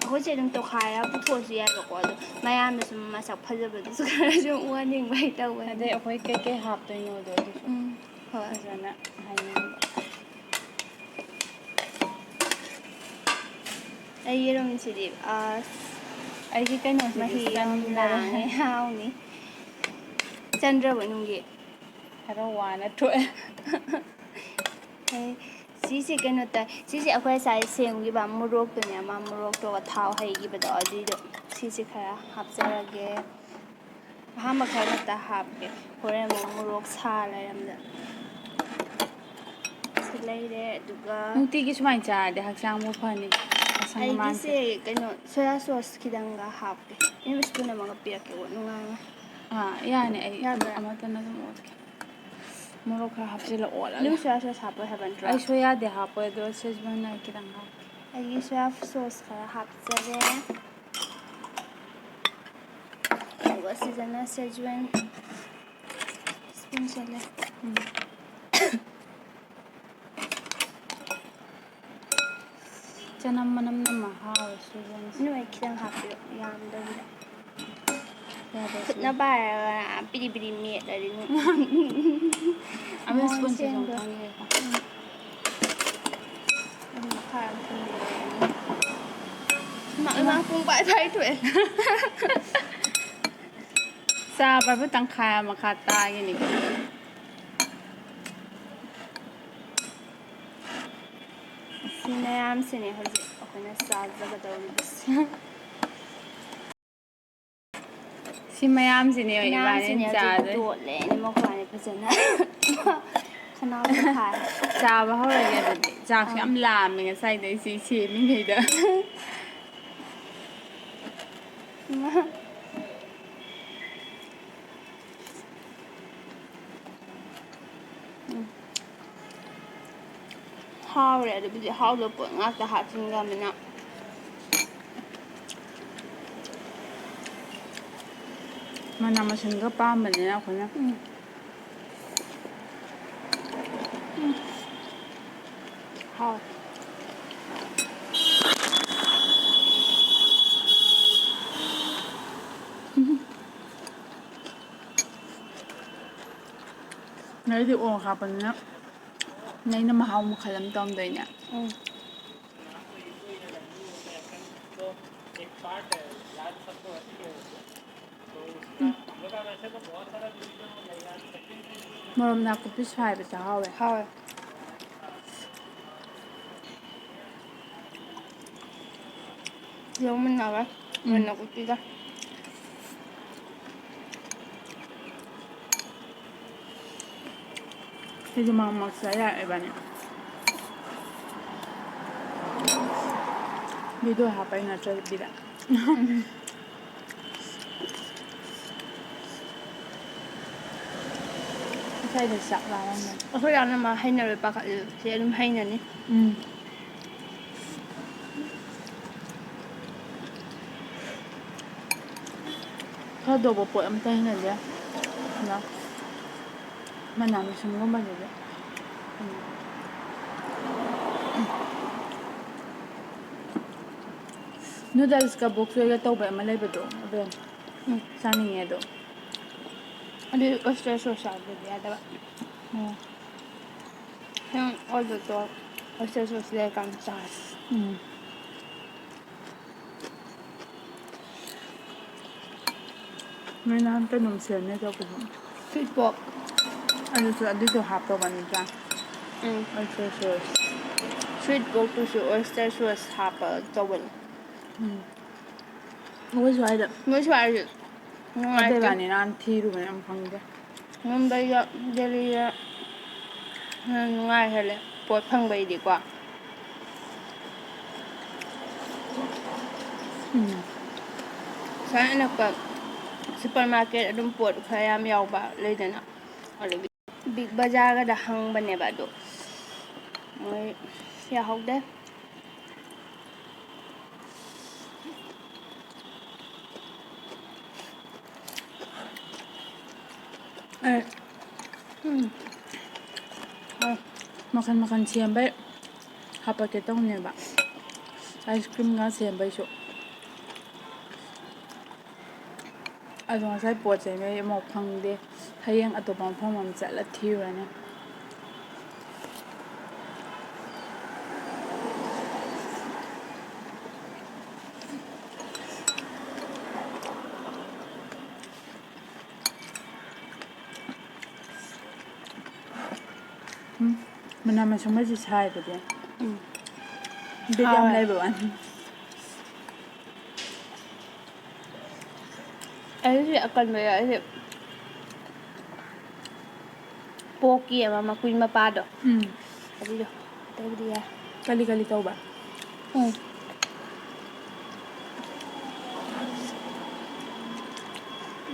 ꯑꯩꯈꯣꯏꯁꯦ ꯑꯗꯨꯝ ꯇꯣꯈꯥꯏꯔ ꯄꯨꯊꯣꯛꯑꯁꯨ ꯌꯥꯏꯕꯀꯣ, ꯑꯗꯣ ꯃꯌꯥꯝꯗ ꯁꯨꯝ ꯃꯁꯛ ꯐꯖꯕꯗꯨꯁꯨ ꯈꯔ ꯁꯨꯝ ꯎꯍꯟꯅꯤꯡꯕꯩ ꯇꯧꯕꯅꯦ꯫ ꯑꯗꯩ ꯑꯩꯈꯣꯏ ꯀꯩꯀꯩ ꯍꯥꯞꯇꯣꯏꯅꯣꯗꯣ ꯑꯗꯨꯁꯨ ꯎꯝ, ꯍꯣꯏ꯫ ꯐꯖꯅ ꯍꯥꯏꯅꯤꯡꯕ꯫ ꯑꯩ ꯌꯦꯔꯨꯝꯁꯤꯗꯤ, ꯑꯁ, ꯑꯩꯒꯤ ꯀꯩꯅꯣꯁꯤꯗꯤ ꯃꯍꯤ ꯌꯥꯝ ꯆꯟꯗꯔꯦ꯫ ꯂꯥꯡꯉꯦ, ꯍꯥꯎꯅꯤ꯫ ꯆꯟꯗ꯭ꯔꯕꯣ ꯏꯅꯨꯡꯒꯤ? ꯈꯔ ꯋꯥꯅ ꯊꯣꯛꯑꯦ꯫ ꯑꯩ ꯁꯤꯁꯦ ꯀꯩꯅꯣ ꯇꯧ-, ꯁꯤꯁꯦ ꯑꯩꯈꯣꯏ ꯉꯁꯥꯏ ꯁꯦꯝꯈꯤꯕ ꯃꯣꯔꯣꯛꯇꯨꯅꯦ, ꯑꯃ ꯃꯣꯔꯣꯛꯇꯨꯒ ꯊꯥꯎ ꯍꯩꯈꯤꯕꯗꯣ, ꯑꯗꯨꯏꯗꯣ ꯁꯤꯁꯦ ꯈꯔ ꯍꯥꯞꯆꯔꯒꯦ꯫ ꯑꯍꯥꯟꯕ ꯈꯔ ꯈꯛꯇ ꯍꯥꯞꯀꯦ, ꯍꯣꯔꯦꯟ ꯑꯃꯨꯛ ꯃꯣꯔꯣꯛ ꯁꯥ ꯂꯩꯔꯝꯗꯅ꯫ ꯁꯤ ꯂꯩꯔꯦ, ꯑꯗꯨꯒ ꯅꯨꯡꯇꯤꯒꯤ ꯁꯨꯃꯥꯏꯅ ꯆꯥꯔꯗꯤ ꯍꯛꯆꯥꯡꯕꯨ ꯐꯅꯤ, ꯑꯁꯪ ꯑꯃꯥꯟꯁꯦ꯫ ꯑꯩꯒꯤꯁꯦ ꯀꯩꯅꯣ, soya sauce ꯈꯤꯇꯪꯒ ꯍꯥꯞꯀꯦ꯫ ꯑꯩꯅ spoon ꯑꯃꯒ ꯄꯤꯔꯛꯀꯦꯀꯣ, ꯅꯨꯡꯉꯥꯏꯔꯣꯏ꯫ ꯑꯥ, ꯌꯥꯅꯤ, ꯑꯩ ꯌꯥꯕ꯭ꯔꯥ? ꯑꯃꯠꯇꯅ ꯑꯗꯨꯝ ꯑꯣꯠꯀꯦ꯫ ꯃꯣꯔꯣꯛ ꯈꯔ ꯍꯥꯞꯆꯤꯜꯂꯛꯑꯣ꯫ ꯅꯪ ꯁꯣꯌꯥ ꯁꯣꯁ ꯍꯥꯞꯄꯣꯏ ꯍꯥꯏꯕ ꯅꯠꯇ꯭ꯔꯣ? ꯑꯩ ꯁꯣꯌꯥꯗꯤ ꯍꯥꯞꯄꯣꯏ, ꯑꯗꯣ ꯁꯦꯖꯋꯥꯟ ꯈꯤꯇꯪ ꯍꯥꯞꯀꯦ꯫ ꯑꯩꯒꯤ ꯁꯣꯌꯥ ꯁꯣꯁ ꯈꯔ ꯍꯥꯞꯆꯔꯦ꯫ ꯑꯗꯨꯒ ꯁꯤꯗꯅ ꯁꯦꯖꯋꯥꯟ ꯁ꯭ꯄꯨꯟ ꯆꯠꯂꯦ꯫ ꯎꯝ꯫ ꯆꯅꯝ ꯃꯅꯝ ꯅꯝꯃ ꯍꯥꯎꯋꯦ ꯁꯣꯏꯕꯨꯝꯁꯦ꯫ ꯅꯣꯏ ꯈꯤꯇꯪ ꯍꯥꯞꯄꯤꯔꯣ, ꯌꯥꯝꯗꯕꯤꯗ꯫ ꯌꯥꯗ꯭ꯔꯁꯨ꯫ ꯈꯨꯠꯅ ꯄꯥꯏꯔꯒ ꯕꯤꯔꯤ ꯕꯤꯔꯤ ꯃꯦꯠꯂꯗꯤ ꯅꯣꯏ꯫ ꯑꯃ ꯃꯑꯣꯡ ꯁ꯭ꯄꯨꯟꯁꯦ ꯁꯨꯝ ꯁꯦꯝꯗꯣ꯫ ꯄꯥꯏꯔꯒ꯫ ꯎꯝ꯫ ꯑꯗꯨ ꯃꯈꯥ ꯌꯥꯝ ꯊꯝꯕꯤꯔꯣ꯫ ꯏꯃꯥ, ꯏꯃꯥ, ꯄꯨꯡ ꯄꯥꯏ ꯄꯥꯏ ꯊꯣꯛꯑꯦ꯫ ꯆꯥꯕꯕꯨ ꯇꯪꯈꯥꯏ ꯑꯃ ꯃꯈꯥ ꯇꯥꯒꯤꯅꯤ꯫ ꯁꯤ ꯃꯌꯥꯝꯁꯤꯅꯦ ꯍꯧꯖꯤꯛ ꯑꯩꯈꯣꯏꯅ ꯆꯥꯖꯒꯗꯧꯔꯤꯕꯁꯤ꯫ ꯁꯤ ꯃꯌꯥꯝꯁꯤꯅꯦ ꯏꯕꯥꯅꯤꯅ ꯃꯌꯥꯝꯁꯤꯅꯦ ꯍꯧꯖꯤꯛ ꯆꯥꯗꯣꯏ꯫ ꯇꯣꯠꯂꯦ ꯑꯩꯅ ꯃꯈꯣꯏꯅ ꯐꯖꯅ꯫ ꯈꯅꯥꯎꯁꯦ ꯍꯥꯏ꯫ ꯆꯥꯕ ꯍꯧꯔꯒꯦ ꯑꯗꯨꯗꯤ꯫ ꯆꯥꯛꯁꯨ ꯑꯥ꯫ ꯌꯥꯝ ꯂꯥꯝꯃꯦ ꯉꯁꯥꯏꯗꯩ ꯁꯤ ꯁꯦꯝꯃꯤꯉꯩꯗ꯫ ꯏꯃꯥ꯫ ꯎꯝ꯫ ꯍꯥꯎꯔꯦ꯫ ꯑꯗꯨꯕꯨꯗꯤ ꯍꯥꯎꯗꯕ ꯄꯣꯠ ꯉꯥꯛꯇ ꯍꯥꯞꯆꯤꯟꯈ꯭ꯔꯕꯅꯤꯅ꯫ ꯃꯅꯥ ꯃꯁꯤꯡꯒ ꯄꯥꯝꯕꯅꯤꯅ ꯑꯩꯈꯣꯏꯅ꯫ ꯎꯝ꯫ ꯎꯝ꯫ ꯍꯥꯎ꯫ ꯅꯣꯏꯗꯤ ꯑꯣꯛ ꯍꯥꯞꯄꯅꯤꯅ ꯅꯣꯏꯅ ꯃꯍꯥꯎ ꯃꯈꯜ ꯑꯃ ꯇꯝꯗꯣꯏꯅꯦ꯫ ꯎꯝ꯫ ꯃꯣꯔꯣꯛ ꯅꯥꯀꯨꯞꯄꯤ ꯁꯥꯏꯕꯁꯦ ꯍꯥꯎꯋꯦ꯫ ꯍꯥꯎꯋꯦ꯫ ꯌꯧꯃꯤꯟꯅꯔꯦ꯫ ꯎꯝ꯫ ꯃꯣꯔꯣꯛ ꯅꯥꯀꯨꯞꯄꯤꯒ꯫ ꯁꯤꯗꯤ ꯃꯔꯛ ꯃꯔꯛ ꯆꯥ ꯌꯥꯏ ꯏꯕꯥꯅꯤ꯫ ꯚꯤꯗꯤꯑꯣ ꯍꯥꯞꯄꯩ ꯅꯠꯇ꯭ꯔꯗꯤ ꯕꯤꯗ꯫ ꯉꯁꯥꯏꯗ ꯆꯥꯛ ꯂꯥꯝꯃꯝꯃꯦ꯫ ꯑꯩꯈꯣꯏ ꯌꯥꯝꯅ ꯃꯥ ꯍꯩꯅꯔꯣꯏ ꯄꯥꯈꯠꯂꯦ꯫ ꯁꯤ ꯑꯗꯨꯝ ꯍꯩꯅꯅꯤ꯫ ꯎꯝ꯫ ꯐꯗꯧꯕ ꯄꯣꯠ ꯑꯝꯇ ꯍꯩꯅꯗꯦ꯫ ꯅ ꯃꯅꯥ ꯃꯁꯤꯡꯒꯨꯝꯕꯁꯤꯗꯤ꯫ ꯎꯝ꯫ ꯅꯨꯗꯜꯁꯀ ꯕꯣꯛꯁ ꯍꯣꯏꯒ ꯇꯧꯕ ꯑꯃ ꯂꯩꯕꯗꯣ, ꯑꯗꯣ ꯎꯝ꯫ ꯆꯥꯅꯤꯡꯉꯦ ꯑꯗꯣ꯫ ꯑꯗꯨ oyster sauce ꯌꯥꯎꯗ꯭ꯔꯗꯤ ꯌꯥꯗꯕ꯫ ꯎꯝ꯫ ꯅꯪ ꯑꯣꯏꯕꯗꯣ oyster sauce ꯂꯩꯔꯀꯥꯟꯗ ꯆꯥꯔꯁꯤ꯫ ꯎꯝ꯫ ꯅꯣꯏ ꯅꯍꯥꯟ ꯀꯩꯅꯣꯝ ꯁꯦꯝꯅꯦ ꯇꯧꯕꯗꯣ꯫ Sweet pork꯫ ꯑꯗꯨꯁꯨ ꯑꯗꯨꯏꯗꯣ ꯍꯥꯞꯇꯧꯕ ꯅꯠꯇ꯭ꯔꯥ? ꯎꯝ꯫ Oyster sauce꯫ Sweet porkꯇꯨꯁꯨ oyster sauce ꯍꯥꯞꯄ ꯇꯧꯕꯅꯤ꯫ ꯎꯝ꯫ ꯑꯩꯈꯣꯏ ꯁ꯭ꯋꯥꯏꯗ ꯃꯣꯏ ꯁ꯭ꯋꯥꯏꯁꯦ ꯅꯨꯡꯉꯥꯏꯇꯦ꯫ ꯑꯗꯩꯕꯥꯅꯤ ꯅꯍꯥꯟ ꯊꯤꯔꯨꯕꯅꯦ ꯑꯃꯨꯛ ꯐꯪꯗꯦ꯫ ꯃꯨꯝꯕꯩꯒ ꯗꯦꯜꯂꯤꯒ ꯅꯨꯡꯉꯥꯏ ꯍꯦꯜꯂꯦ ꯄꯣꯠ ꯐꯪꯕꯩꯗꯤꯀꯣ꯫ ꯎꯝ꯫ ꯁ꯭ꯋꯥꯏ ꯑꯅꯛꯄ supermarket ꯑꯗꯨꯝ ꯄꯣꯠ ꯈꯔ ꯌꯥꯝ ꯌꯥꯎꯕ ꯂꯩꯗꯅ, ꯑꯗꯒꯤ Big Bazaarꯒꯗ ꯍꯪꯕꯅꯦꯕ, ꯑꯗꯣ ꯃꯣꯏ ꯌꯥꯍꯧꯗꯦ꯫ ꯑꯦ, ꯎꯝ꯫ ꯍꯣꯏ꯫ ꯃꯈꯜ ꯃꯈꯜ ꯁꯦꯝꯕꯩ ꯍꯥꯄꯛꯀꯦ ꯇꯧꯅꯦꯕ꯫ Ice creamꯒ ꯁꯦꯝꯕꯩꯁꯨ꯫ ꯑꯗꯣ ꯉꯁꯥꯏ ꯄꯣꯠ ꯆꯩ ꯃꯩ ꯑꯃꯐꯥꯎ ꯐꯪꯗꯦ꯫ ꯍꯌꯦꯡ ꯑꯇꯣꯞꯄ ꯃꯐꯝ ꯑꯃ ꯆꯠꯂ ꯊꯤꯔꯨꯔꯅꯤ꯫ ꯎꯝ, ꯃꯅꯥ ꯃꯁꯤꯡ ꯃꯩꯁꯤ ꯁꯥꯏꯕꯗꯤ꯫ ꯎꯝ꯫ ꯕꯤꯠ ꯌꯥꯝ ꯍꯥꯎꯋꯦ꯫ ꯂꯩꯕ ꯋꯥꯅꯤ꯫ ꯑꯩꯁꯦ ꯑꯀꯟꯕ ꯌꯥꯎꯔꯤꯁꯦ꯫ ꯄꯣꯛꯀꯤ ꯑꯃ ꯃꯀꯨꯏ ꯃꯄꯥꯗꯣ꯫ ꯎꯝ꯫ ꯑꯗꯨꯏꯗꯣ꯫ ꯑꯇꯩꯕꯨꯗꯤ ꯌꯥꯏ꯫ ꯀꯂꯤ ꯀꯂꯤ ꯇꯧꯕ? ꯎꯝ꯫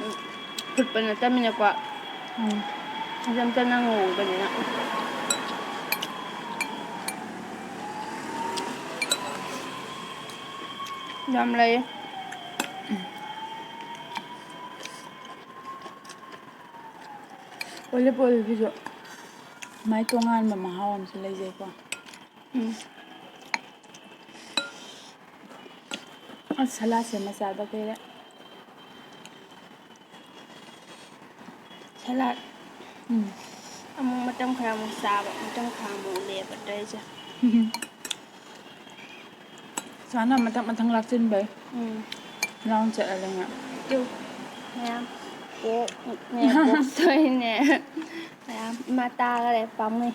ꯎꯝ꯫ ꯐꯨꯠꯄ ꯅꯠꯇꯕꯅꯤꯅꯀꯣ꯫ ꯎꯝ꯫ ꯏꯆꯝ ꯆꯝꯅ ꯉꯧꯕꯅꯤꯅ꯫ ꯌꯥꯝ ꯂꯩ꯫ ꯑꯣꯂꯤꯚ ꯑꯣꯏꯜꯒꯤꯁꯨ ꯃꯥꯏ ꯇꯣꯉꯥꯟꯕ ꯃꯍꯥꯎ ꯑꯃꯁꯨ ꯂꯩꯖꯩꯀꯣ꯫ ꯎꯝ꯫ ꯑꯁ, ꯁꯂꯥꯗ ꯁꯦꯝꯃ ꯆꯥꯗ ꯀꯨꯏꯔꯦ꯫ ꯁꯂꯥꯗ꯫ ꯎꯝ꯫ ꯑꯃꯨꯛ ꯃꯇꯝ ꯈꯔ ꯑꯃꯨꯛ ꯆꯥꯕ, ꯃꯇꯝ ꯈꯔ ꯑꯃꯨꯛ ꯂꯦꯞꯄ ꯇꯧꯔꯤꯁꯦ꯫ ꯆꯥꯅ ꯃꯊꯪ ꯃꯊꯪ ꯂꯥꯛꯁꯤꯟꯕꯩ꯫ ꯎꯝ꯫ ꯔꯥꯎꯟ ꯆꯠꯂꯗꯅ꯫ ꯇꯨ꯫ ꯃꯌꯥꯝ꯫ ꯑꯣꯛꯅꯦ, ꯕꯣꯛꯁ ꯇꯧꯔꯤꯅꯦ꯫ ꯃꯌꯥꯝ ꯏꯃꯥ ꯇꯥꯈꯔꯦ, ꯄꯥꯝꯃꯨꯏ꯫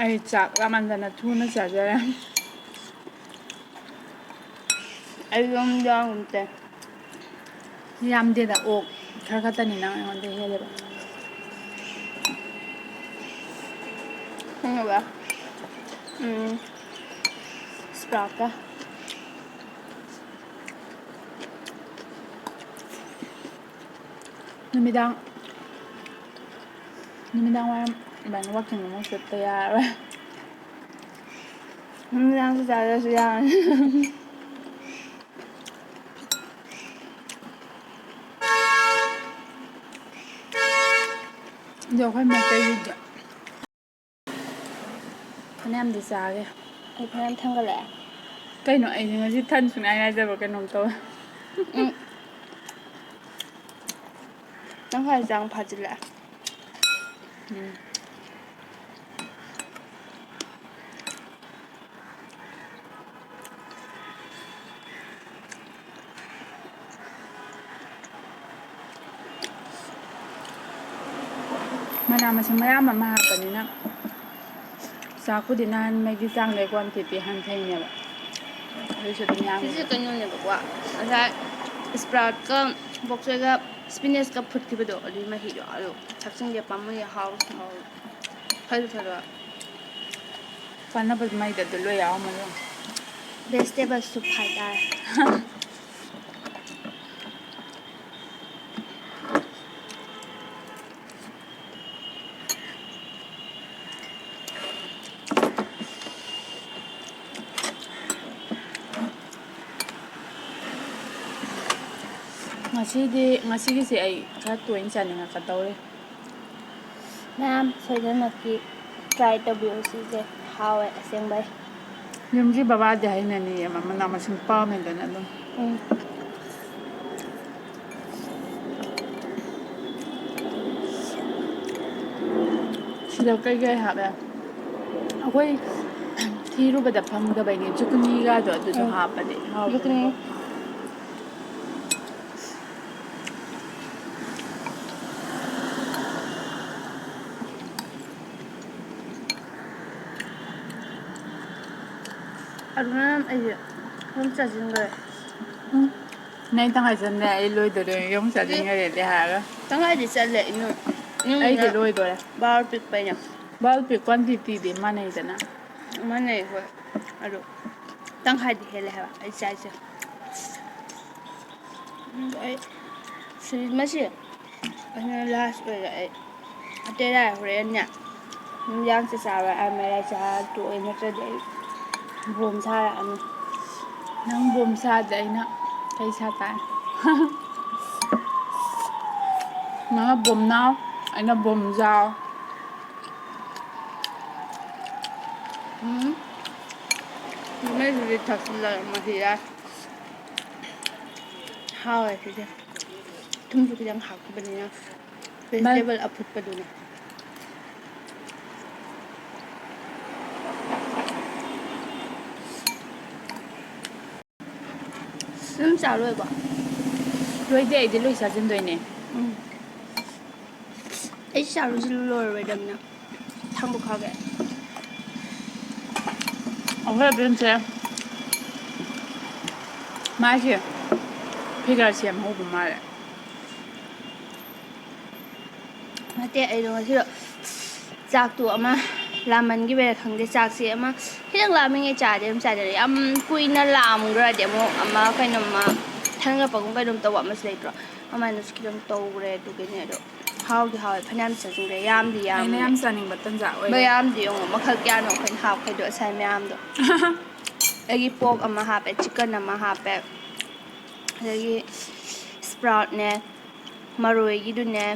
ꯑꯩ ꯆꯥꯛ ꯂꯥꯝꯃꯟꯗꯅ ꯊꯨꯅ ꯆꯥꯖꯔꯦ꯫ ꯑꯩ ꯌꯨꯝꯗ ꯑꯃꯨꯛ ꯆꯥꯏ꯫ ꯌꯥꯝꯗꯦꯗ, ꯑꯣꯛ ꯈꯔ ꯈꯛꯇꯅꯤ ꯅꯪ ꯑꯩꯉꯣꯟꯗ ꯍꯦꯜꯂꯦꯕ꯫ ꯈꯪꯉꯕ? ꯎꯝ, ꯁ꯭ꯄ꯭ꯔꯥꯎꯠꯀ꯫ ꯅꯨꯃꯤꯗꯥꯡ, ꯅꯨꯃꯤꯗꯥꯡ ꯋꯥꯏꯔꯝ ꯏꯕꯥꯅꯤ ꯋꯥꯛꯀꯤꯡ ꯑꯃꯨꯛ ꯆꯠꯇ ꯌꯥꯔꯔꯣꯏ꯫ ꯅꯨꯃꯤꯗꯥꯡꯁꯨ ꯆꯥꯗ꯭ꯔꯁꯨ ꯌꯥꯔꯅꯤ꯫ ꯑꯗꯣ ꯑꯩꯈꯣꯏ ꯃꯩꯇꯩꯒꯤꯗꯤ ꯐꯅꯌꯥꯝꯗꯤ ꯆꯥꯒꯦ꯫ ꯑꯩ ꯐꯅꯌꯥꯝ ꯊꯥꯡꯒꯠꯂꯛꯑꯦ꯫ ꯀꯩꯅꯣ, ꯑꯩꯗꯤ ꯉꯁꯤ ꯊꯟ ꯁꯨꯡꯌꯥ ꯌꯥꯗꯕ ꯀꯩꯅꯣꯝ ꯇꯧꯋꯦ꯫ ꯎꯝ꯫ ꯅꯪ ꯍꯥꯏ ꯆꯥꯡ ꯐꯥꯖꯤꯜꯂꯛꯑꯦ꯫ ꯎꯝ꯫ ꯃꯅꯥ ꯃꯁꯤꯡ ꯃꯌꯥꯝ ꯑꯃ ꯍꯥꯞꯄꯅꯤꯅ ꯆꯥꯛꯄꯨꯗꯤ ꯅꯍꯥꯟꯉꯩꯒꯤ ꯆꯥꯡꯗꯩ ꯀ꯭ꯋꯥꯟꯇꯤꯇꯤ ꯍꯟꯊꯩꯅꯦꯕ꯫ ꯑꯗꯨꯏꯁꯨ ꯑꯗꯨꯝ ꯌꯥꯝꯃꯦ꯫ ꯁꯤꯁꯦ ꯀꯩꯅꯣꯅꯦꯕꯀꯣ, ꯉꯁꯥꯏ ꯁ꯭ꯄ꯭ꯔꯥꯎꯠꯀ ꯕꯣꯛꯁꯣꯏꯒ ꯁ꯭ꯄꯤꯅꯦꯁꯀ ꯐꯨꯠꯈꯤꯕꯗꯣ, ꯑꯗꯨꯒꯤ ꯃꯍꯤꯗꯣ꯫ ꯑꯗꯨ ꯊꯛꯆꯤꯟꯒꯦ ꯄꯥꯝꯃꯨꯏꯌꯦ, ꯍꯥꯎꯁꯨ ꯍꯥꯎꯋꯦ꯫ ꯐꯁꯨ ꯐꯖꯕ꯫ ꯀꯥꯟꯅꯕ ꯃꯩꯗ ꯑꯗꯨ ꯂꯣꯏ ꯌꯥꯎꯔꯝꯃꯅꯤ꯫ Vegetable soup ꯍꯥꯏꯇꯥꯔꯦ꯫ ꯉꯁꯤꯗꯤ, ꯉꯁꯤꯒꯤꯁꯦ ꯑꯩ ꯈꯔ ꯇꯣꯏꯅ ꯆꯥꯅꯤꯡꯉꯛꯀꯗꯧꯔꯦ꯫ ꯃꯌꯥꯝ ꯁꯣꯏꯗꯅꯃꯛꯀꯤ try ꯇꯧꯕꯤꯌꯨ꯫ ꯁꯤꯁꯦ ꯍꯥꯎꯋꯦ ꯑꯁꯦꯡꯕꯩ꯫ ꯌꯨꯝꯒꯤ ꯕꯕꯥꯗꯤ ꯍꯩꯅꯅꯤꯌꯦ, ꯃ-, ꯃꯅꯥ ꯃꯁꯤꯡ ꯄꯥꯝꯃꯦꯗꯅ ꯑꯗꯨꯝ꯫ ꯎꯝ꯫ ꯁꯤꯗ ꯀꯩꯀꯩ ꯍꯥꯞꯄꯦ? ꯑꯩꯈꯣꯏ ꯊꯤꯔꯨꯕꯗ ꯐꯪꯗꯕꯩꯅꯦ꯫ ꯖꯨꯀꯅꯤꯒꯗꯣ ꯑꯗꯨꯁꯨ ꯎꯝ꯫ ꯍꯥꯞꯄꯗꯤ ꯍꯥꯎꯕꯅꯦ꯫ ꯖꯨꯀꯅꯤ꯫ ꯑꯗꯨꯅ ꯑꯩꯁꯦ ꯑꯗꯨꯝ ꯆꯥꯁꯤꯟꯈ꯭ꯔꯦ꯫ ꯎꯝ꯫ ꯅꯪ ꯇꯪꯈꯥꯏ ꯆꯟꯗꯦ, ꯑꯩ ꯂꯣꯏꯗꯣꯔꯦ, ꯌꯨꯝ ꯆꯠꯅꯤꯡꯉꯔꯦꯗꯤ ꯍꯥꯏꯔꯒ꯫ ꯇꯪꯈꯥꯏꯗꯤ ꯆꯠꯂꯦ, ꯏꯅꯨ-, ꯏꯅꯨ-, ꯑꯩꯗꯤ ꯂꯣꯏꯗꯣꯔꯦ꯫ ꯕꯥꯔ ꯄꯤꯛꯄꯩꯅꯦ꯫ ꯕꯥꯔ ꯄꯤꯛ quantity ꯗꯤ ꯃꯥꯟꯅꯩꯗꯅ꯫ ꯃꯥꯟꯅꯩ, ꯍꯣꯏ꯫ ꯑꯗꯣ ꯇꯪꯈꯥꯏꯗꯤ ꯍꯦꯜꯂꯦ ꯍꯥꯏꯕ ꯑꯩ ꯆꯥꯏꯁꯦ꯫ ꯎꯝ, ꯑꯩ ꯁꯤ, ꯃꯁꯤ ꯑꯁꯤꯅ last ꯑꯣꯏꯔꯦ꯫ ꯑꯩ ꯑꯇꯩ ꯂꯥꯏꯔꯤ ꯍꯣꯔꯦꯟꯅꯦ ꯅꯨꯃꯤꯗꯥꯡ ꯆꯥꯛ ꯆꯥꯕ ꯑꯥ ꯃꯌꯥꯏ ꯆꯥꯔ ꯇꯣꯛꯑꯦ, ꯅꯠꯇ꯭ꯔꯗꯤ ꯑꯩ ꯕꯣꯝ ꯁꯥꯔꯛꯑꯅꯤ꯫ ꯅꯪ ꯕꯣꯝ ꯁꯥꯔꯗꯤ ꯑꯩꯅ ꯀꯩ ꯁꯥ ꯇꯥꯔꯦ? ꯅꯪꯅ ꯕꯣꯝ ꯅꯥꯎ, ꯑꯩꯅ ꯕꯣꯝ ꯖꯥꯎ꯫ ꯎꯝ꯫ ꯃꯩꯁꯤꯗꯤ ꯊꯛꯆꯤꯜꯂꯒ ꯃꯍꯤ ꯌꯥꯏ꯫ ꯍꯥꯎꯋꯦ ꯁꯤꯁꯦ꯫ ꯊꯨꯝꯁꯨ ꯈꯤꯇꯪ ꯍꯥꯞꯈꯤꯕꯅꯤꯅ꯫ ꯃꯥ- vegetable ꯑꯐꯨꯠꯄꯗꯨꯅ꯫ ꯑꯗꯨꯝ ꯆꯥ ꯂꯣꯏꯕꯣ? ꯂꯣꯏꯗꯦ, ꯑꯩꯗꯤ ꯂꯣꯏ ꯆꯥꯁꯤꯟꯗꯣꯏꯅꯦ꯫ ꯎꯝ꯫ ꯑꯩ ꯆꯥ ꯂꯣꯏꯁꯤꯜꯂꯨ ꯂꯣꯏꯔꯔꯣꯏꯗꯕꯅꯤꯅ꯫ ꯊꯥꯡꯗꯣꯛꯈ꯭ꯔꯒꯦ꯫ ꯑꯩꯈꯣꯏ ꯑꯕꯦꯝꯁꯦ ꯃꯥꯁꯦ figure ꯁꯦꯝ ꯍꯧꯕ ꯃꯥꯜꯂꯦ꯫ ꯅꯠꯇꯦ, ꯑꯩꯗꯣ ꯉꯁꯤꯗꯣ ꯆꯥꯛꯇꯣ ꯑꯃ ꯂꯥꯝꯃꯟꯈꯤꯕꯩꯔꯥ ꯈꯪꯗꯦ, ꯆꯥꯛꯁꯦ ꯑꯃ ꯈꯤꯇꯪ ꯂꯥꯝꯃꯤꯉꯩ ꯆꯥꯗꯤ ꯑꯗꯨꯝ ꯆꯥꯗꯦ, ꯌꯥꯝ ꯀꯨꯏꯅ ꯂꯥꯝꯈ꯭ꯔꯗꯤ ꯑꯃꯨꯛ ꯑꯃ ꯀꯩꯅꯣꯝꯃ ꯊꯟꯒꯠꯄꯒꯨꯝ ꯀꯩꯅꯣꯝ ꯇꯧꯕ ꯑꯃꯁꯨ ꯂꯩꯇ꯭ꯔꯣ? ꯑꯗꯨꯃꯥꯏꯅꯁꯨ ꯈꯤꯇꯪ ꯇꯧꯈ꯭ꯔꯦ꯫ ꯑꯗꯨꯒꯤꯅꯦ꯫ ꯑꯗꯣ ꯍꯥꯎꯗꯤ ꯍꯥꯎꯋꯦ, ꯐꯅꯌꯥꯝ ꯆꯥꯁꯤꯟꯈ꯭ꯔꯦ, ꯌꯥꯝꯗꯤ ꯑꯩꯅ ꯌꯥꯝꯃꯦ꯫ ꯌꯥꯝ ꯆꯥꯅꯤꯡꯕ ꯇꯟꯖꯥ ꯑꯣꯏꯔꯦ꯫ ꯃꯌꯥꯝꯗꯤ ꯌꯦꯡꯉꯣ, ꯃꯈꯜ ꯀꯌꯥꯅꯣ ꯑꯩꯈꯣꯏꯅ ꯍꯥꯞꯈꯩꯗꯣ, ꯉꯁꯥꯏ ꯃꯌꯥꯝꯗꯣ꯫ ꯑꯩꯒꯤ ꯄꯣꯛ ꯑꯃ ꯍꯥꯞꯄꯦ, ꯆꯤꯛꯀꯟ ꯑꯃ ꯍꯥꯞꯄꯦ, ꯑꯗꯒꯤ ꯁ꯭ꯄ꯭ꯔꯥꯎꯠꯅꯦ, ꯃꯔꯣꯏꯒꯤꯗꯨꯅꯦ,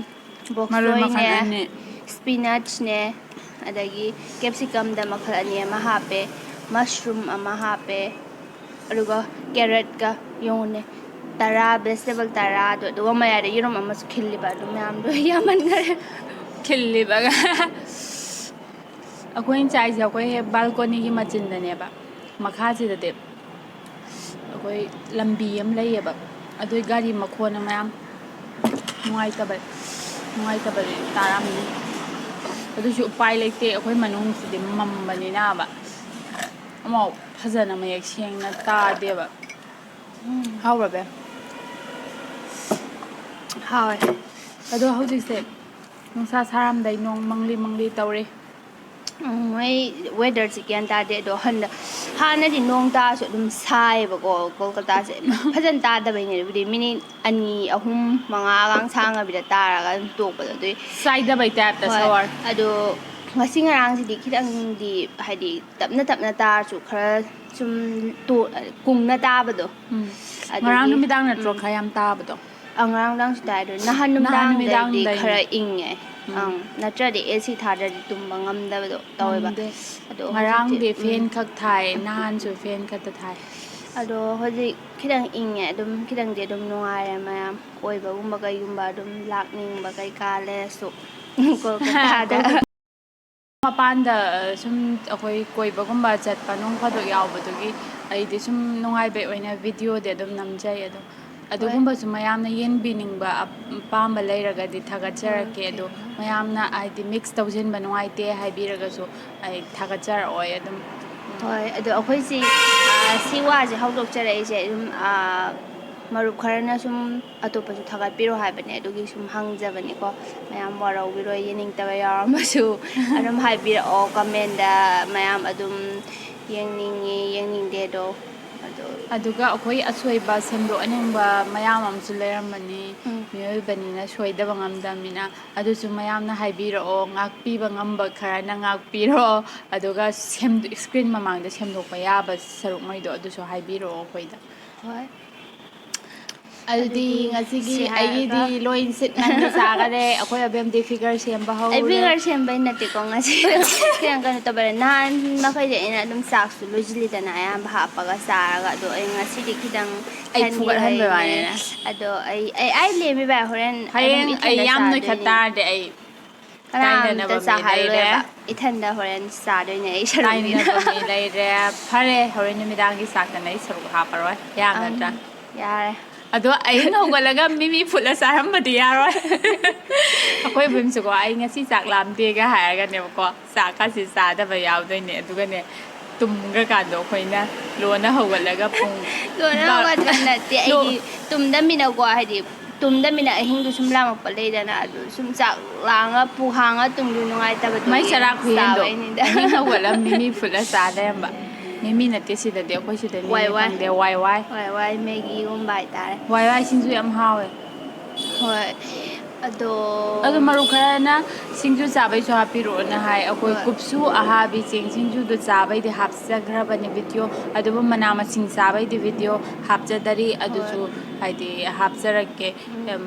ꯕꯣꯛ ꯃꯔꯣꯏ ꯃꯈꯜ ꯆꯣꯏꯅꯦ, ꯑꯅꯤ꯫ ꯁ꯭ꯄꯤꯅꯠꯁꯅꯦ, ꯑꯗꯒꯤ ꯀꯦꯞꯁꯤꯀꯝꯗ ꯃꯈꯜ ꯑꯅꯤ ꯑꯃ ꯍꯥꯞꯄꯦ, ꯃꯁꯔꯨꯝ ꯑꯃ ꯍꯥꯞꯄꯦ, ꯑꯗꯨꯒ ꯀꯦꯔꯠꯀ ꯌꯦꯡꯉꯨꯅꯦ, ꯇꯔꯥ, ꯚꯦꯖꯤꯇꯦꯕꯜ ꯇꯔꯥꯗꯣ, ꯑꯗꯨꯒ ꯃꯌꯥꯏꯗ ꯌꯦꯔꯨꯝ ꯑꯃꯁꯨ ꯈꯤꯜꯂꯤꯕ, ꯑꯗꯨ ꯃꯌꯥꯝꯗꯣ ꯌꯥꯝꯃꯟꯈꯔꯦ꯫ ꯈꯤꯜꯂꯤꯕꯒ꯫ ꯑꯩꯈꯣꯏꯅ ꯆꯥꯏꯁꯦ ꯑꯩꯈꯣꯏ ꯍꯦꯛ ꯕꯥꯜꯀꯣꯅꯤꯒꯤ ꯃꯆꯤꯟꯗꯅꯦꯕ, ꯃꯈꯥꯁꯤꯗꯗꯤ ꯑꯩꯈꯣꯏ ꯂꯝꯕꯤ ꯑꯃ ꯂꯩꯌꯦꯕ, ꯑꯗꯨꯏ ꯒꯥꯔꯤ ꯃꯈꯣꯟꯅ ꯃꯌꯥꯝ ꯅꯨꯡꯉꯥꯏꯇꯕ, ꯅꯨꯡꯉꯥꯏꯇꯕꯗꯤ ꯇꯥꯔꯝꯅꯤ꯫ ꯑꯗꯨꯁꯨ ꯎꯄꯥꯏ ꯂꯩꯇꯦ, ꯑꯩꯈꯣꯏ ꯃꯅꯨꯡꯁꯤꯗꯤ ꯃꯝꯕꯅꯤꯅꯕ ꯑꯃꯐꯥꯎ ꯐꯖꯅ ꯃꯌꯦꯛ ꯁꯦꯡꯅ ꯇꯥꯗꯦꯕ꯫ ꯎꯝ꯫ ꯍꯥꯎꯔꯕ? ꯍꯥꯎꯋꯦ꯫ ꯑꯗꯣ ꯍꯧꯖꯤꯛꯁꯦ ꯅꯨꯡꯁꯥ ꯁꯥꯔꯝꯗꯥꯏ ꯅꯣꯡ ꯃꯪꯂꯤ ꯃꯪꯂꯤ ꯇꯧꯔꯤ꯫ ꯎꯝ, ꯃꯣꯏ ꯋꯦꯗꯔꯁꯤ ꯒ꯭ꯌꯥꯟ ꯇꯥꯗꯦ꯫ ꯑꯗꯣ ꯍꯟꯗꯛ, ꯍꯥꯟꯅꯗꯤ ꯅꯣꯡ ꯇꯥꯔꯁꯨ ꯑꯗꯨꯝ ꯁꯥꯏꯌꯦꯕꯀꯣ ꯀꯣꯜꯀꯇꯥꯁꯦ꯫ ꯐꯖꯅ ꯇꯥꯗꯕꯩꯅꯦ꯫ ꯑꯗꯨꯕꯨꯗꯤ ꯃꯤꯅꯤꯠ ꯑꯅꯤ, ꯑꯍꯨꯝ, ꯃꯉꯥꯒ ꯁꯥꯡꯉꯕꯤꯗ ꯇꯥꯔꯒ ꯑꯗꯨꯝ ꯇꯣꯛꯄꯗꯣ꯫ ꯑꯗꯨꯏ ꯆꯥꯏꯗꯕꯩ ꯇꯥꯏꯞꯇ ꯍꯣꯏ꯫ ꯁꯋꯥꯔ꯫ ꯑꯗꯣ ꯉꯁꯤ ꯉꯔꯥꯡꯁꯤꯗꯤ ꯈꯤꯇꯪꯗꯤ, ꯍꯥꯏꯗꯤ, ꯇꯞꯅ ꯇꯞꯅ ꯇꯥꯔꯁꯨ ꯈꯔ ꯁꯨꯝ ꯇꯣ-, ꯀꯨꯡꯅ ꯇꯥꯕꯗꯣ꯫ ꯎꯝ꯫ ꯉꯔꯥꯡ ꯑꯗꯨꯒꯤ, ꯅꯨꯃꯤꯗꯥꯡ ꯅꯠꯇ꯭ꯔꯣ ꯎꯝ꯫ ꯈꯔ ꯌꯥꯝ ꯇꯥꯕꯗꯣ? ꯑ, ꯉꯔꯥꯡ ꯅꯨꯡꯗꯥꯡꯁꯨ ꯇꯥꯏ꯫ ꯑꯗꯣ ꯅꯍꯥꯟ ꯅꯍꯥꯟ ꯅꯨꯃꯤꯗꯥꯡꯗꯩꯗꯤ ꯅꯨꯃꯤꯗꯥꯡꯗꯩꯅꯦ꯫ ꯈꯔ ꯏꯪꯉꯦ꯫ ꯎꯝ꯫ ꯑꯪ, ꯅꯠꯇ꯭ꯔꯗꯤ ꯑꯦ ꯁꯤ ꯊꯥꯗ꯭ꯔꯗꯤ ꯇꯨꯝꯕ ꯉꯝꯗꯕꯗꯣ ꯇꯧꯋꯦꯕ꯫ ꯉꯝꯗꯦ꯫ ꯑꯗꯣ ꯉꯔꯥꯡꯗꯤ ꯍꯧꯖꯤꯛꯇꯤ, ꯎꯝ꯫ ꯐꯦꯟ ꯈꯛ ꯊꯥꯏ, ꯅꯍꯥꯟꯁꯨ ꯐꯦꯟ ꯈꯛꯇ ꯊꯥꯏ꯫ ꯑꯗꯣ ꯍꯧꯖꯤꯛ ꯈꯤꯇꯪ ꯏꯪꯉꯦ, ꯑꯗꯨꯝ ꯈꯤꯇꯪꯗꯤ ꯑꯗꯨꯝ ꯅꯨꯡꯉꯥꯏꯔꯦ ꯃꯌꯥꯝ꯫ ꯀꯣꯏꯕꯒꯨꯝꯕ ꯀꯩꯒꯨꯝꯕ ꯑꯗꯨꯝ ꯂꯥꯛꯅꯤꯡꯕ ꯀꯩꯀꯥ ꯂꯩꯔꯁꯨ ꯀꯣꯜꯀꯇꯥꯗ꯫ ꯃꯄꯥꯟꯗ, ꯑ, ꯁꯨꯝ ꯑꯩꯈꯣꯏ ꯀꯣꯏꯕꯒꯨꯝꯕ ꯆꯠꯄ ꯅꯣꯡ ꯐꯥꯗꯣꯛ ꯌꯥꯎꯕꯗꯨꯒꯤ ꯑꯩꯗꯤ ꯁꯨꯝ ꯅꯨꯡꯉꯥꯏꯕꯩ ꯑꯣꯏꯅ ꯚꯤꯗꯤꯑꯣꯗꯤ ꯑꯗꯨꯝ ꯅꯝꯖꯩ꯫ ꯑꯗꯣ ꯍꯣꯏ꯫ ꯑꯗꯨꯒꯨꯝꯕꯁꯨ ꯃꯌꯥꯝꯅ ꯌꯦꯡꯕꯤꯅꯤꯡꯕ ꯑꯞ-, ꯑꯄꯥꯝꯕ ꯂꯩꯔꯒꯗꯤ ꯊꯥꯒꯠꯆꯔꯛꯀꯦ꯫ ꯑꯣꯀꯦ꯫ ꯑꯗꯣ ꯃꯌꯥꯝꯅ ꯍꯥꯏꯗꯤ ꯃꯤꯛꯁ ꯇꯧꯁꯤꯟꯕ ꯅꯨꯡꯉꯥꯏꯇꯦ ꯍꯥꯏꯕꯤꯔꯒꯁꯨ ꯑꯩ ꯊꯥꯒꯠꯆꯔꯛꯑꯣꯏ ꯑꯗꯨꯝ꯫ ꯍꯣꯏ, ꯑꯗꯣ ꯑꯩꯈꯣꯏꯁꯤ, ꯑ, ꯁꯤ ꯋꯥꯁꯦ ꯍꯧꯗꯣꯛꯆꯔꯛꯏꯁꯦ ꯑꯗꯨꯝ, ꯑ, ꯃꯔꯨꯞ ꯈꯔꯅ ꯁꯨꯝ ꯑꯇꯣꯞꯄꯁꯨ ꯊꯥꯒꯠꯄꯤꯔꯣ ꯍꯥꯏꯕꯅꯦ, ꯑꯗꯨꯒꯤ ꯁꯨꯝ ꯍꯪꯖꯕꯅꯤꯀꯣ꯫ ꯃꯌꯥꯝ ꯋꯥꯔꯧꯕꯤꯔꯣꯏ, ꯌꯦꯡꯅꯤꯡꯗꯕ ꯌꯥꯎꯔꯝꯃꯁꯨ ꯑꯗꯨꯝ ꯍꯥꯏꯕꯤꯔꯛꯑꯣ ꯀꯃꯦꯟꯗ, ꯃꯌꯥꯝ ꯑꯗꯨꯝ ꯌꯦꯡꯅꯤꯡꯉꯤ ꯌꯦꯡꯅꯤꯡꯗꯦꯗꯣ꯫ ꯑꯗꯣ ꯑꯗꯨꯒ ꯑꯩꯈꯣꯏ ꯑꯁꯣꯏꯕ ꯁꯦꯝꯗꯣꯛꯍꯟꯅꯤꯡꯕ ꯃꯌꯥꯝ ꯑꯃꯁꯨ ꯂꯩꯔꯝꯕꯅꯤ꯫ ꯎꯝ꯫ ꯃꯤꯑꯣꯏꯕꯅꯤꯅ ꯁꯣꯏꯗꯕ ꯉꯝꯗꯕꯅꯤꯅ, ꯑꯗꯨꯁꯨ ꯃꯌꯥꯝꯅ ꯍꯥꯏꯕꯤꯔꯛꯑꯣ, ꯉꯥꯛꯄꯤꯕ ꯉꯝꯕ ꯈꯔꯅ ꯉꯥꯛꯄꯤꯔꯣ꯫ ꯑꯗꯨꯒ ꯁꯦꯝ-, screen ꯃꯃꯥꯡꯗ ꯁꯦꯝꯗꯣꯛꯄ ꯌꯥꯕ ꯁꯔꯨꯛꯉꯩꯗꯣ ꯑꯗꯨꯁꯨ ꯍꯥꯏꯕꯤꯔꯛꯑꯣ ꯑꯩꯈꯣꯏꯗ꯫ ꯍꯣꯏ꯫ ꯑꯗꯨꯗꯤ ꯑꯗꯨꯗꯤ ꯉꯁꯤꯒꯤ ꯁꯤ ꯍꯥꯏꯔꯒ ꯑꯩꯒꯤꯗꯤ ꯂꯣꯏ ꯁꯤꯠ ꯅꯥꯟꯅ ꯆꯥꯈꯔꯦ꯫ ꯑꯩꯈꯣꯏ ꯑꯕꯦꯝꯗꯤ figure ꯁꯦꯝꯕ ꯑꯩ ꯍꯧꯔꯦ꯫ Figure ꯁꯦꯝꯕꯩ ꯅꯠꯇꯦꯀꯣ, ꯉꯁꯤ ꯈꯤꯇꯪ ꯀꯩꯅꯣ ꯇꯧꯕ, ꯅꯍꯥꯟ ꯃꯈꯩꯗꯤ ꯑꯩꯅ ꯑꯗꯨꯝ ꯆꯥꯛꯁꯨ ꯂꯣꯏꯁꯤꯜꯂꯤꯗꯅ ꯑꯌꯥꯝꯕ ꯍꯥꯞꯄꯒ ꯆꯥꯔꯒ, ꯑꯗꯣ ꯑꯩ ꯉꯁꯤꯗꯤ ꯈꯤꯇꯪ ꯑꯩ ꯊꯟꯒꯦ ꯐꯨꯒꯠꯍꯟꯕꯩ ꯂꯩꯅꯦ꯫ ꯋꯥꯅꯤꯅꯦ꯫ ꯑꯗꯣ ꯑꯩ, ꯑꯩ, ꯑꯩ ꯂꯦꯝꯃꯤ ꯚꯥꯏ, ꯍꯣꯔꯦꯟ ꯑꯗꯨꯝ ꯍꯌꯦꯡ ꯑꯩ ꯏꯊꯟꯗ ꯌꯥꯝ ꯅꯣꯏꯈꯠ ꯆꯥꯗꯣꯏꯅꯦ꯫ ꯇꯥꯔꯗꯤ ꯑꯩ ꯀꯅꯥꯝꯇ ꯇꯥꯏꯅꯅꯕ ꯃꯤ ꯂꯩꯔꯦ꯫ ꯆꯥꯍꯜꯂꯣꯏꯕ꯫ ꯏꯊꯟꯗ ꯍꯣꯔꯦꯟ ꯆꯥꯗꯣꯏꯅꯦ ꯑꯩ ꯁꯔꯨꯛꯅꯤꯅ꯫ ꯇꯥꯏꯅꯅꯕ ꯃꯤ ꯂꯩꯔꯦ꯫ ꯐꯔꯦ, ꯍꯣꯔꯦꯟ ꯅꯨꯃꯤꯗꯥꯡꯒꯤ ꯆꯥꯛꯇꯅ ꯑꯩ ꯁꯔꯨꯛ ꯍꯥꯞꯄꯔꯣꯏ꯫ ꯌꯥꯒꯗ꯭ꯔꯥ? ꯑꯪ, ꯌꯥꯔꯦ꯫ ꯑꯗꯣ ꯑꯩꯅ ꯍꯧꯒꯠꯂꯒ ꯃꯤꯃꯤ ꯐꯨꯠꯂ ꯆꯥꯔꯝꯕꯗꯤ ꯌꯥꯔꯣꯏ꯫ ꯑꯩꯈꯣꯏ ꯏꯕꯦꯝꯁꯨꯀꯣ, "ꯑꯩ ꯉꯁꯤ ꯆꯥꯛ ꯂꯥꯝꯗꯦꯒ" ꯍꯥꯏꯔꯒꯅꯦꯕꯀꯣ, ꯆꯥꯛꯀꯁꯤ ꯆꯥꯗꯕ ꯌꯥꯎꯗꯣꯏꯅꯦ꯫ ꯑꯗꯨꯒꯅꯦ, ꯇꯨꯝꯈ꯭ꯔꯀꯥꯟꯗꯣ ꯑꯩꯈꯣꯏꯅ ꯂꯣꯟꯅ ꯍꯧꯒꯠꯂꯒ ꯄꯨꯡ ꯂꯣꯟꯅ ꯕꯥ-, ꯍꯧꯒꯠꯄ ꯅꯠꯇꯦ, ꯂꯣ-, ꯑꯩꯗꯤ ꯇꯨꯝꯗꯃꯤꯅꯀꯣ, ꯍꯥꯏꯗꯤ ꯇꯨꯝꯗꯃꯤꯅ ꯑꯍꯤꯡꯗꯣ ꯁꯨꯝ ꯂꯥꯝꯃꯛꯄ ꯂꯩꯗꯅ, ꯑꯗꯨ ꯁꯨꯝ ꯆꯥꯛ ꯂꯥꯡꯉ ꯄꯨꯛ ꯍꯥꯡꯉ ꯇꯨꯝꯕꯗꯣ ꯅꯨꯡꯉꯥꯏꯇꯕꯗꯣ ꯃꯩ ꯆꯔꯥ ꯈꯨꯌꯦꯟꯗꯣ꯫ ꯆꯥꯕꯩꯅꯤꯗ꯫ ꯑꯍꯤꯡ ꯍꯧꯒꯠꯂ ꯃꯤꯃꯤ ꯐꯨꯠꯂ ꯆꯥ ꯂꯩꯔꯝꯕ꯫ ꯃꯤꯃꯤ ꯅꯠꯇꯦ ꯁꯤꯗꯗꯤ, ꯑꯩꯈꯣꯏ ꯁꯤꯗ ꯃꯤꯃꯤ ꯋꯥꯏ ꯋꯥꯏ꯫ ꯐꯪꯗꯦ꯫ ꯋꯥꯏ ꯋꯥꯏ꯫ ꯋꯥꯏ ꯋꯥꯏ, ꯃꯦꯒꯤꯒꯨꯝꯕ ꯍꯥꯏꯇꯥꯔꯦ꯫ ꯋꯥꯏ ꯋꯥꯏ ꯁꯤꯡꯖꯨ ꯌꯥꯝ ꯍꯥꯎꯋꯦ꯫ ꯍꯣꯏ꯫ ꯑꯗꯣ ꯑꯗꯣ ꯃꯔꯨꯞ ꯈꯔꯅ ꯁꯤꯡꯖꯨ ꯆꯥꯕꯩꯁꯨ ꯍꯥꯞꯄꯤꯔꯛꯑꯣꯅ ꯍꯥꯏ꯫ ꯑꯩꯈꯣꯏ ꯍꯣꯏ꯫ ꯀꯨꯞꯁꯨ ꯑꯍꯥꯕꯤ ꯆꯦꯡ ꯁꯤꯡꯖꯨꯗꯣ ꯆꯥꯕꯩꯗꯤ ꯍꯥꯞꯆꯈ꯭ꯔꯕꯅꯦ video꯫ ꯑꯗꯨꯕꯨ ꯃꯅꯥ ꯃꯁꯤꯡ ꯆꯥꯕꯩꯗꯤ video ꯍꯥꯞꯆꯗꯔꯤ꯫ ꯍꯣꯏ꯫ ꯑꯗꯨꯁꯨ ꯍꯥꯏꯗꯤ ꯍꯥꯞꯆꯔꯛꯀꯦ꯫ ꯎꯝ꯫ ꯑꯝ,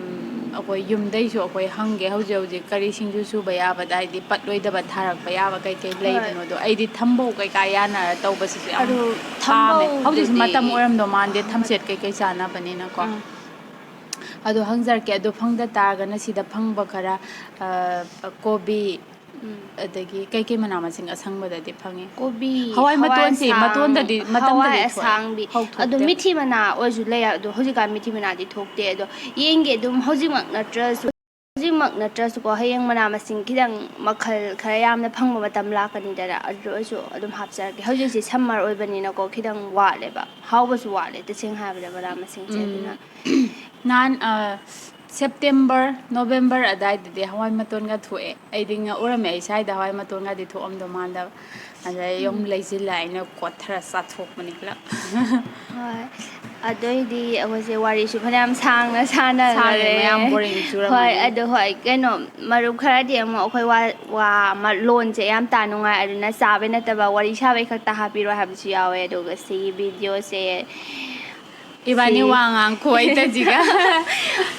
ꯑꯩꯈꯣꯏ ꯌꯨꯝꯗꯩꯁꯨ ꯑꯩꯈꯣꯏ ꯍꯪꯒꯦ ꯍꯧꯖꯤꯛ ꯍꯧꯖꯤꯛ ꯀꯔꯤ ꯁꯤꯡꯖꯨ ꯁꯨꯕ ꯌꯥꯕꯗ, ꯍꯥꯏꯗꯤ ꯄꯠꯂꯣꯏꯗꯕ ꯊꯥꯔꯛꯄ ꯌꯥꯕ ꯀꯩꯀꯩ ꯍꯣꯏ꯫ ꯂꯩꯕꯅꯣꯗꯣ꯫ ꯑꯩꯗꯤ ꯊꯝꯕꯧ ꯀꯩꯀꯥ ꯌꯥꯅꯔ ꯇꯧꯕꯁꯤꯁꯨ ꯌꯥꯝ ꯑꯗꯨ ꯄꯥꯝꯃꯦ꯫ ꯊꯝꯕꯧꯗꯨꯗꯤ ꯍꯧꯖꯤꯛꯁꯤ ꯃꯇꯝ ꯑꯣꯏꯔꯝꯗꯧ ꯃꯥꯟꯗꯦ, ꯊꯝꯆꯦꯠ ꯀꯩꯀꯩ ꯆꯥꯅꯕꯅꯤꯅꯀꯣ꯫ ꯎꯝ꯫ ꯑꯗꯣ ꯍꯪꯖꯔꯛꯀꯦ꯫ ꯑꯗꯣ ꯐꯪꯗ ꯇꯥꯔꯒꯅ ꯁꯤꯗ ꯐꯪꯕ ꯈꯔ, ꯑ, ꯀꯣꯕꯤ, ꯎꯝ꯫ ꯑꯗꯒꯤ ꯀꯩꯀꯩ ꯃꯅꯥ ꯃꯁꯤꯡ ꯑꯁꯪꯕꯗꯗꯤ ꯐꯪꯉꯤ? ꯀꯣꯕꯤ, ꯍꯋꯥꯏ ꯍꯋꯥꯏ ꯃꯇꯣꯟꯁꯦ, ꯑꯁꯥꯡ-, ꯃꯇꯣꯟꯗꯗꯤ, ꯃꯇꯝꯗꯗꯤ ꯍꯋꯥꯏ ꯊꯣꯛꯑꯦ꯫ ꯑꯁꯥꯡꯕꯤ꯫ ꯍꯧ-, ꯑꯗꯣ ꯊꯣꯛꯇꯦ꯫ ꯃꯤꯊꯤ ꯃꯅꯥ ꯑꯣꯏꯔꯁꯨ ꯂꯩ, ꯑꯗꯣ ꯍꯧꯖꯤꯛꯀꯥꯟ ꯃꯤꯊꯤ ꯃꯅꯥꯗꯤ ꯊꯣꯛꯇꯦ꯫ ꯑꯗꯣ ꯌꯦꯡꯒꯦ ꯑꯗꯨꯝ, ꯍꯧꯖꯤꯛꯃꯛ ꯅꯠꯇ꯭ꯔꯁꯨ꯫ ꯍꯧꯖꯤꯛ ꯃꯛ ꯅꯠꯇ꯭ꯔꯁꯨꯀꯣ, ꯍꯌꯦꯡ ꯃꯅꯥ ꯃꯁꯤꯡ ꯈꯤꯇꯪ ꯃꯈꯜ ꯈꯔ ꯌꯥꯝꯅ ꯐꯪꯕ ꯃꯇꯝ ꯂꯥꯛꯀꯅꯤꯗꯅ, ꯑꯗꯨ ꯑꯣꯏꯔꯁꯨ ꯑꯗꯨꯝ ꯍꯥꯞꯆꯔꯛꯀꯦ꯫ ꯍꯧꯖꯤꯛꯁꯤ summer ꯑꯣꯏꯕꯅꯤꯅꯀꯣ, ꯈꯤꯇꯪ ꯋꯥꯠꯂꯦꯕ, ꯍꯥꯎꯕꯁꯨ ꯋꯥꯠꯂꯦ, ꯇꯁꯦꯡꯅ ꯍꯥꯏꯕꯗ, ꯃꯅꯥ ꯃꯁꯤꯡꯁꯦ꯫ ꯎꯝ꯫ ꯑꯗꯨꯅ ꯅꯍꯥꯟ, ꯑ, September, November ꯑꯗꯥꯏꯗꯗꯤ ꯍꯋꯥꯏ ꯃꯇꯣꯟꯒ ꯊꯣꯛꯑꯦ꯫ ꯑꯩꯗꯤ ꯉꯛꯎꯔꯝꯃꯦ, ꯑꯩ ꯁ꯭ꯋꯥꯏꯗ ꯍꯋꯥꯏ ꯃꯇꯣꯟꯒꯗꯤ ꯊꯣꯛꯑꯝꯗꯧ ꯃꯥꯟꯗꯕ꯫ ꯑꯗꯩ ꯌꯨꯝ ꯎꯝ꯫ ꯂꯩꯁꯤꯜꯂ ꯑꯩꯅ ꯀꯣꯠꯊꯔ ꯆꯥꯊꯣꯛꯄꯅꯤ ꯄꯨꯂꯞ꯫ ꯍꯣꯏ꯫ ꯑꯗꯨꯑꯣꯏꯗꯤ ꯑꯩꯈꯣꯏꯁꯦ ꯋꯥꯔꯤꯁꯨ ꯐꯅꯌꯥꯝ ꯁꯥꯡꯅ ꯁꯥꯟꯅꯈꯔꯦ꯫ ꯁꯥꯡꯉꯦ, ꯃꯌꯥꯝ boring ꯆꯨꯔꯝꯃꯅꯤ꯫ ꯍꯣꯏ, ꯑꯗꯣ ꯍꯣꯏ, ꯀꯩꯅꯣ, ꯃꯔꯨꯞ ꯈꯔꯗꯤ ꯑꯃꯨꯛ ꯑꯩꯈꯣꯏ ꯋꯥ, ꯋꯥ ꯑꯃ, ꯂꯣꯟꯁꯦ ꯌꯥꯝ ꯇꯥ ꯅꯨꯡꯉꯥꯏ, ꯑꯗꯨꯅ ꯆꯥꯕꯩ ꯅꯠꯇꯕ ꯋꯥꯔꯤ ꯁꯥꯕꯩ ꯈꯛꯇ ꯍꯥꯞꯄꯤꯔꯣ ꯍꯥꯏꯕꯁꯨ ꯌꯥꯎꯋꯦ꯫ ꯑꯗꯨꯒ ꯁꯤꯒꯤ videoꯁꯦ ꯏꯕꯥꯅꯤ ꯁꯤ ꯋꯥ ꯉꯥꯡ ꯈꯨꯍꯩꯇꯁꯤꯒ꯫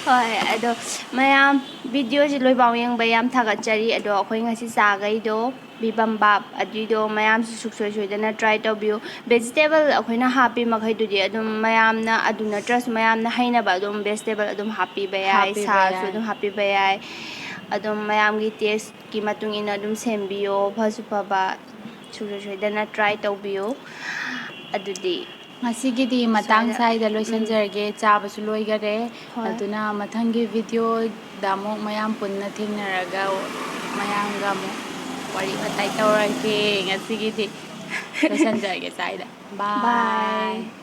ꯍꯣꯏ, ꯑꯗꯣ ꯃꯌꯥꯝ videoꯁꯤ ꯂꯣꯏꯐꯥꯎ ꯌꯦꯡꯕ ꯌꯥꯝ ꯊꯥꯒꯠꯆꯔꯤ꯫ ꯑꯗꯣ ꯑꯩꯈꯣꯏ ꯉꯁꯤ ꯆꯥꯈꯩꯗꯣ, ꯕꯤꯕꯝꯕꯥꯞ, ꯑꯗꯨꯏꯗꯣ ꯃꯌꯥꯝꯁꯨ ꯁꯨꯡꯁꯣꯏ ꯁꯣꯏꯗꯅ try ꯇꯧꯕꯤꯌꯨ꯫ Vegetable ꯑꯩꯈꯣꯏꯅ ꯍꯥꯞꯄꯤ ꯃꯈꯩꯗꯨꯗꯤ ꯑꯗꯨꯝ ꯃꯌꯥꯝꯅ, ꯑꯗꯨ ꯅꯠꯇ꯭ꯔꯁꯨ ꯃꯌꯥꯝꯅ ꯍꯩꯅꯕ ꯑꯗꯨꯝ vegetable ꯑꯗꯨꯝ ꯍꯥꯞꯄꯤꯕ ꯌꯥꯏ, ꯍꯥꯞꯄꯤꯕ ꯁꯥꯁꯨ ꯌꯥꯏ꯫ ꯑꯗꯨꯝ ꯍꯥꯞꯄꯤꯕ ꯌꯥꯏ꯫ ꯑꯗꯨꯝ ꯃꯌꯥꯝꯒꯤ tasteꯀꯤ ꯃꯇꯨꯡ ꯏꯟꯅ ꯑꯗꯨꯝ ꯁꯦꯝꯕꯤꯌꯣ, ꯐꯁꯨ ꯐꯕ, ꯁꯨꯡꯁꯣꯏ ꯁꯣꯏꯗꯅ try ꯇꯧꯕꯤꯌꯨ꯫ ꯑꯗꯨꯗꯤ ꯉꯁꯤꯒꯤꯗꯤ ꯃꯇꯥꯡ ꯁ꯭ꯋꯥꯏꯗ, ꯁ꯭ꯋꯥꯏꯗ ꯎꯝ꯫ ꯂꯣꯏꯁꯤꯟꯖꯔꯒꯦ꯫ ꯆꯥꯕꯁꯨ ꯂꯣꯏꯈꯔꯦ꯫ ꯍꯣꯏ꯫ ꯑꯗꯨꯅ ꯃꯊꯪꯒꯤ videoꯗ ꯑꯃꯨꯛ ꯃꯌꯥꯝ ꯄꯨꯟꯅ ꯊꯦꯡꯅꯔꯒ ꯃꯌꯥꯝꯒ ꯑꯃꯨꯛ ꯋꯥꯔꯤ ꯋꯥꯇꯥꯏ ꯇꯧꯔꯒꯦ꯫ ꯉꯁꯤꯒꯤꯗꯤ ꯂꯣꯏꯁꯤꯟꯖꯔꯒꯦ ꯁ꯭ꯋꯥꯏꯗ꯫ Bye꯫ Bye꯫